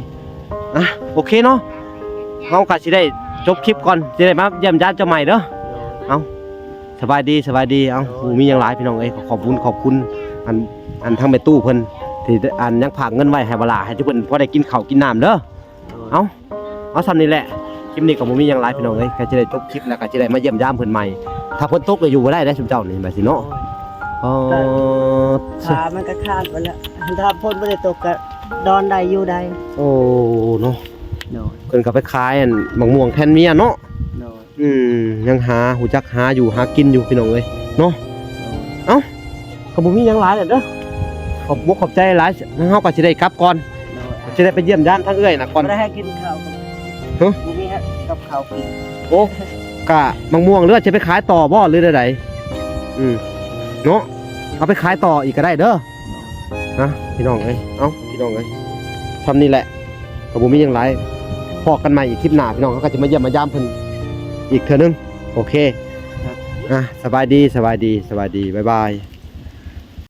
ອ່ະ ໂອເຄເນາະ ເຮົາກະຊິໄດ້ຈົບຄລິບກ່ອນ ຊິໄດ້ມາຢ້ຽມຢາມເຈົ້າໃໝ່ເດີ. ເອົ້າ ສະບາຍດີ ສະບາຍດີ. ເອົ້າ ບໍ່ມີຫຍັງຫຼາຍພີ່ນ້ອງເອີຍ ຂໍຂອບບຸນຂອບຄຸນ ອັນ ອັນທາງແມ່ຕູ້ເພິ່ນ ທີ່ ອັນ ຍັງຝາກເງິນໄວ້ໃຫ້ບັກຫຼ້າ ໃຫ້ເພິ່ນພໍໄດ້ກິນເຂົ້າກິນນ້ຳເດີ. ເອົ້າ ເອົາສ່ຳນີ້ແຫຼະ ຄລິບນີ້ກະບໍ່ມີຫຍັງຫຼາຍພີ່ນ້ອງເອີຍ ກະຊິໄດ້ຈົບຄລິບ ແລ້ວກະຊິໄດ້ມາຢ້ຽມຢາມເພິ່ນໃໝ່. ຖ້າຝົນຕົກລະຢູ່ບໍ່ໄດ້ເດ້ຊຸມເຈົ້ານີ້ ບາດນີ້ເນາະ. ອໍ ກະ ຂາມັນກະຂາດໄປແລ້ວ ຖ້າຝົນບໍ່ໄດ້ຕົກກະນອນໄດ້ຢູ່ໄດ້. ໂອ້ ເນາະ ໂດຍ ເພິ່ນກະໄປຂາຍອັນໝາກມ່ວງແທນເມຍເນາະ. ໂດຍ ອືມ ຍັງຫາ ຮູ້ຈັກຫາຢູ່ຫາກິນຢູ່ພີ່ນ້ອງເອີຍເນາະ. ໂດຍ ເອົ້າ ກະບໍ່ມີຫຍັງຫຼາຍແຫຼະເດີ ຂອບອົກຂອບໃຈຫຼາຍ ທາງເຮົາກະຊິໄດ້ກັບກ່ອນ. ໂດຍ ຊິໄດ້ໄປຢ້ຽມຢາມທາງເອື້ອຍນະກ່ອນ. ບໍ່ໄດ້ໃຫ້ກິນເຂົ້າ ຮະ ບໍ່ມີໃຫ້ກັບເຂົ້າກິນ. ໂອ້ ກະໝາກມ່ວງ ຫຼືວ່າຈະໄປຂາຍຕໍ່ບໍ່ ຫຼືແນວໃດ? ອືມ ເນາະ ເອົາໄປຂາຍຕໍ່ອີກກະໄດ້ເດີ. ນະ ພີ່ນ້ອງເອີຍ ເອົ້າ ພີ່ນ້ອງເອີຍ ຊ່ຳນີ້ແຫຼະ ກະບໍ່ມີຫຍັງຫຼາຍ ພໍ້ກັນໃໝ່ອີກຄລິບໜ້າພີ່ນ້ອງ ເຮົາກະຈະມາຢ້ຽມມາຢາມເພິ່ນອີກເທື່ອໜຶ່ງ. ໂອເຄ ອ່ະ ສະບາຍດີ ສະບາຍດີ ສະບາຍດີ ບາຍບາຍ.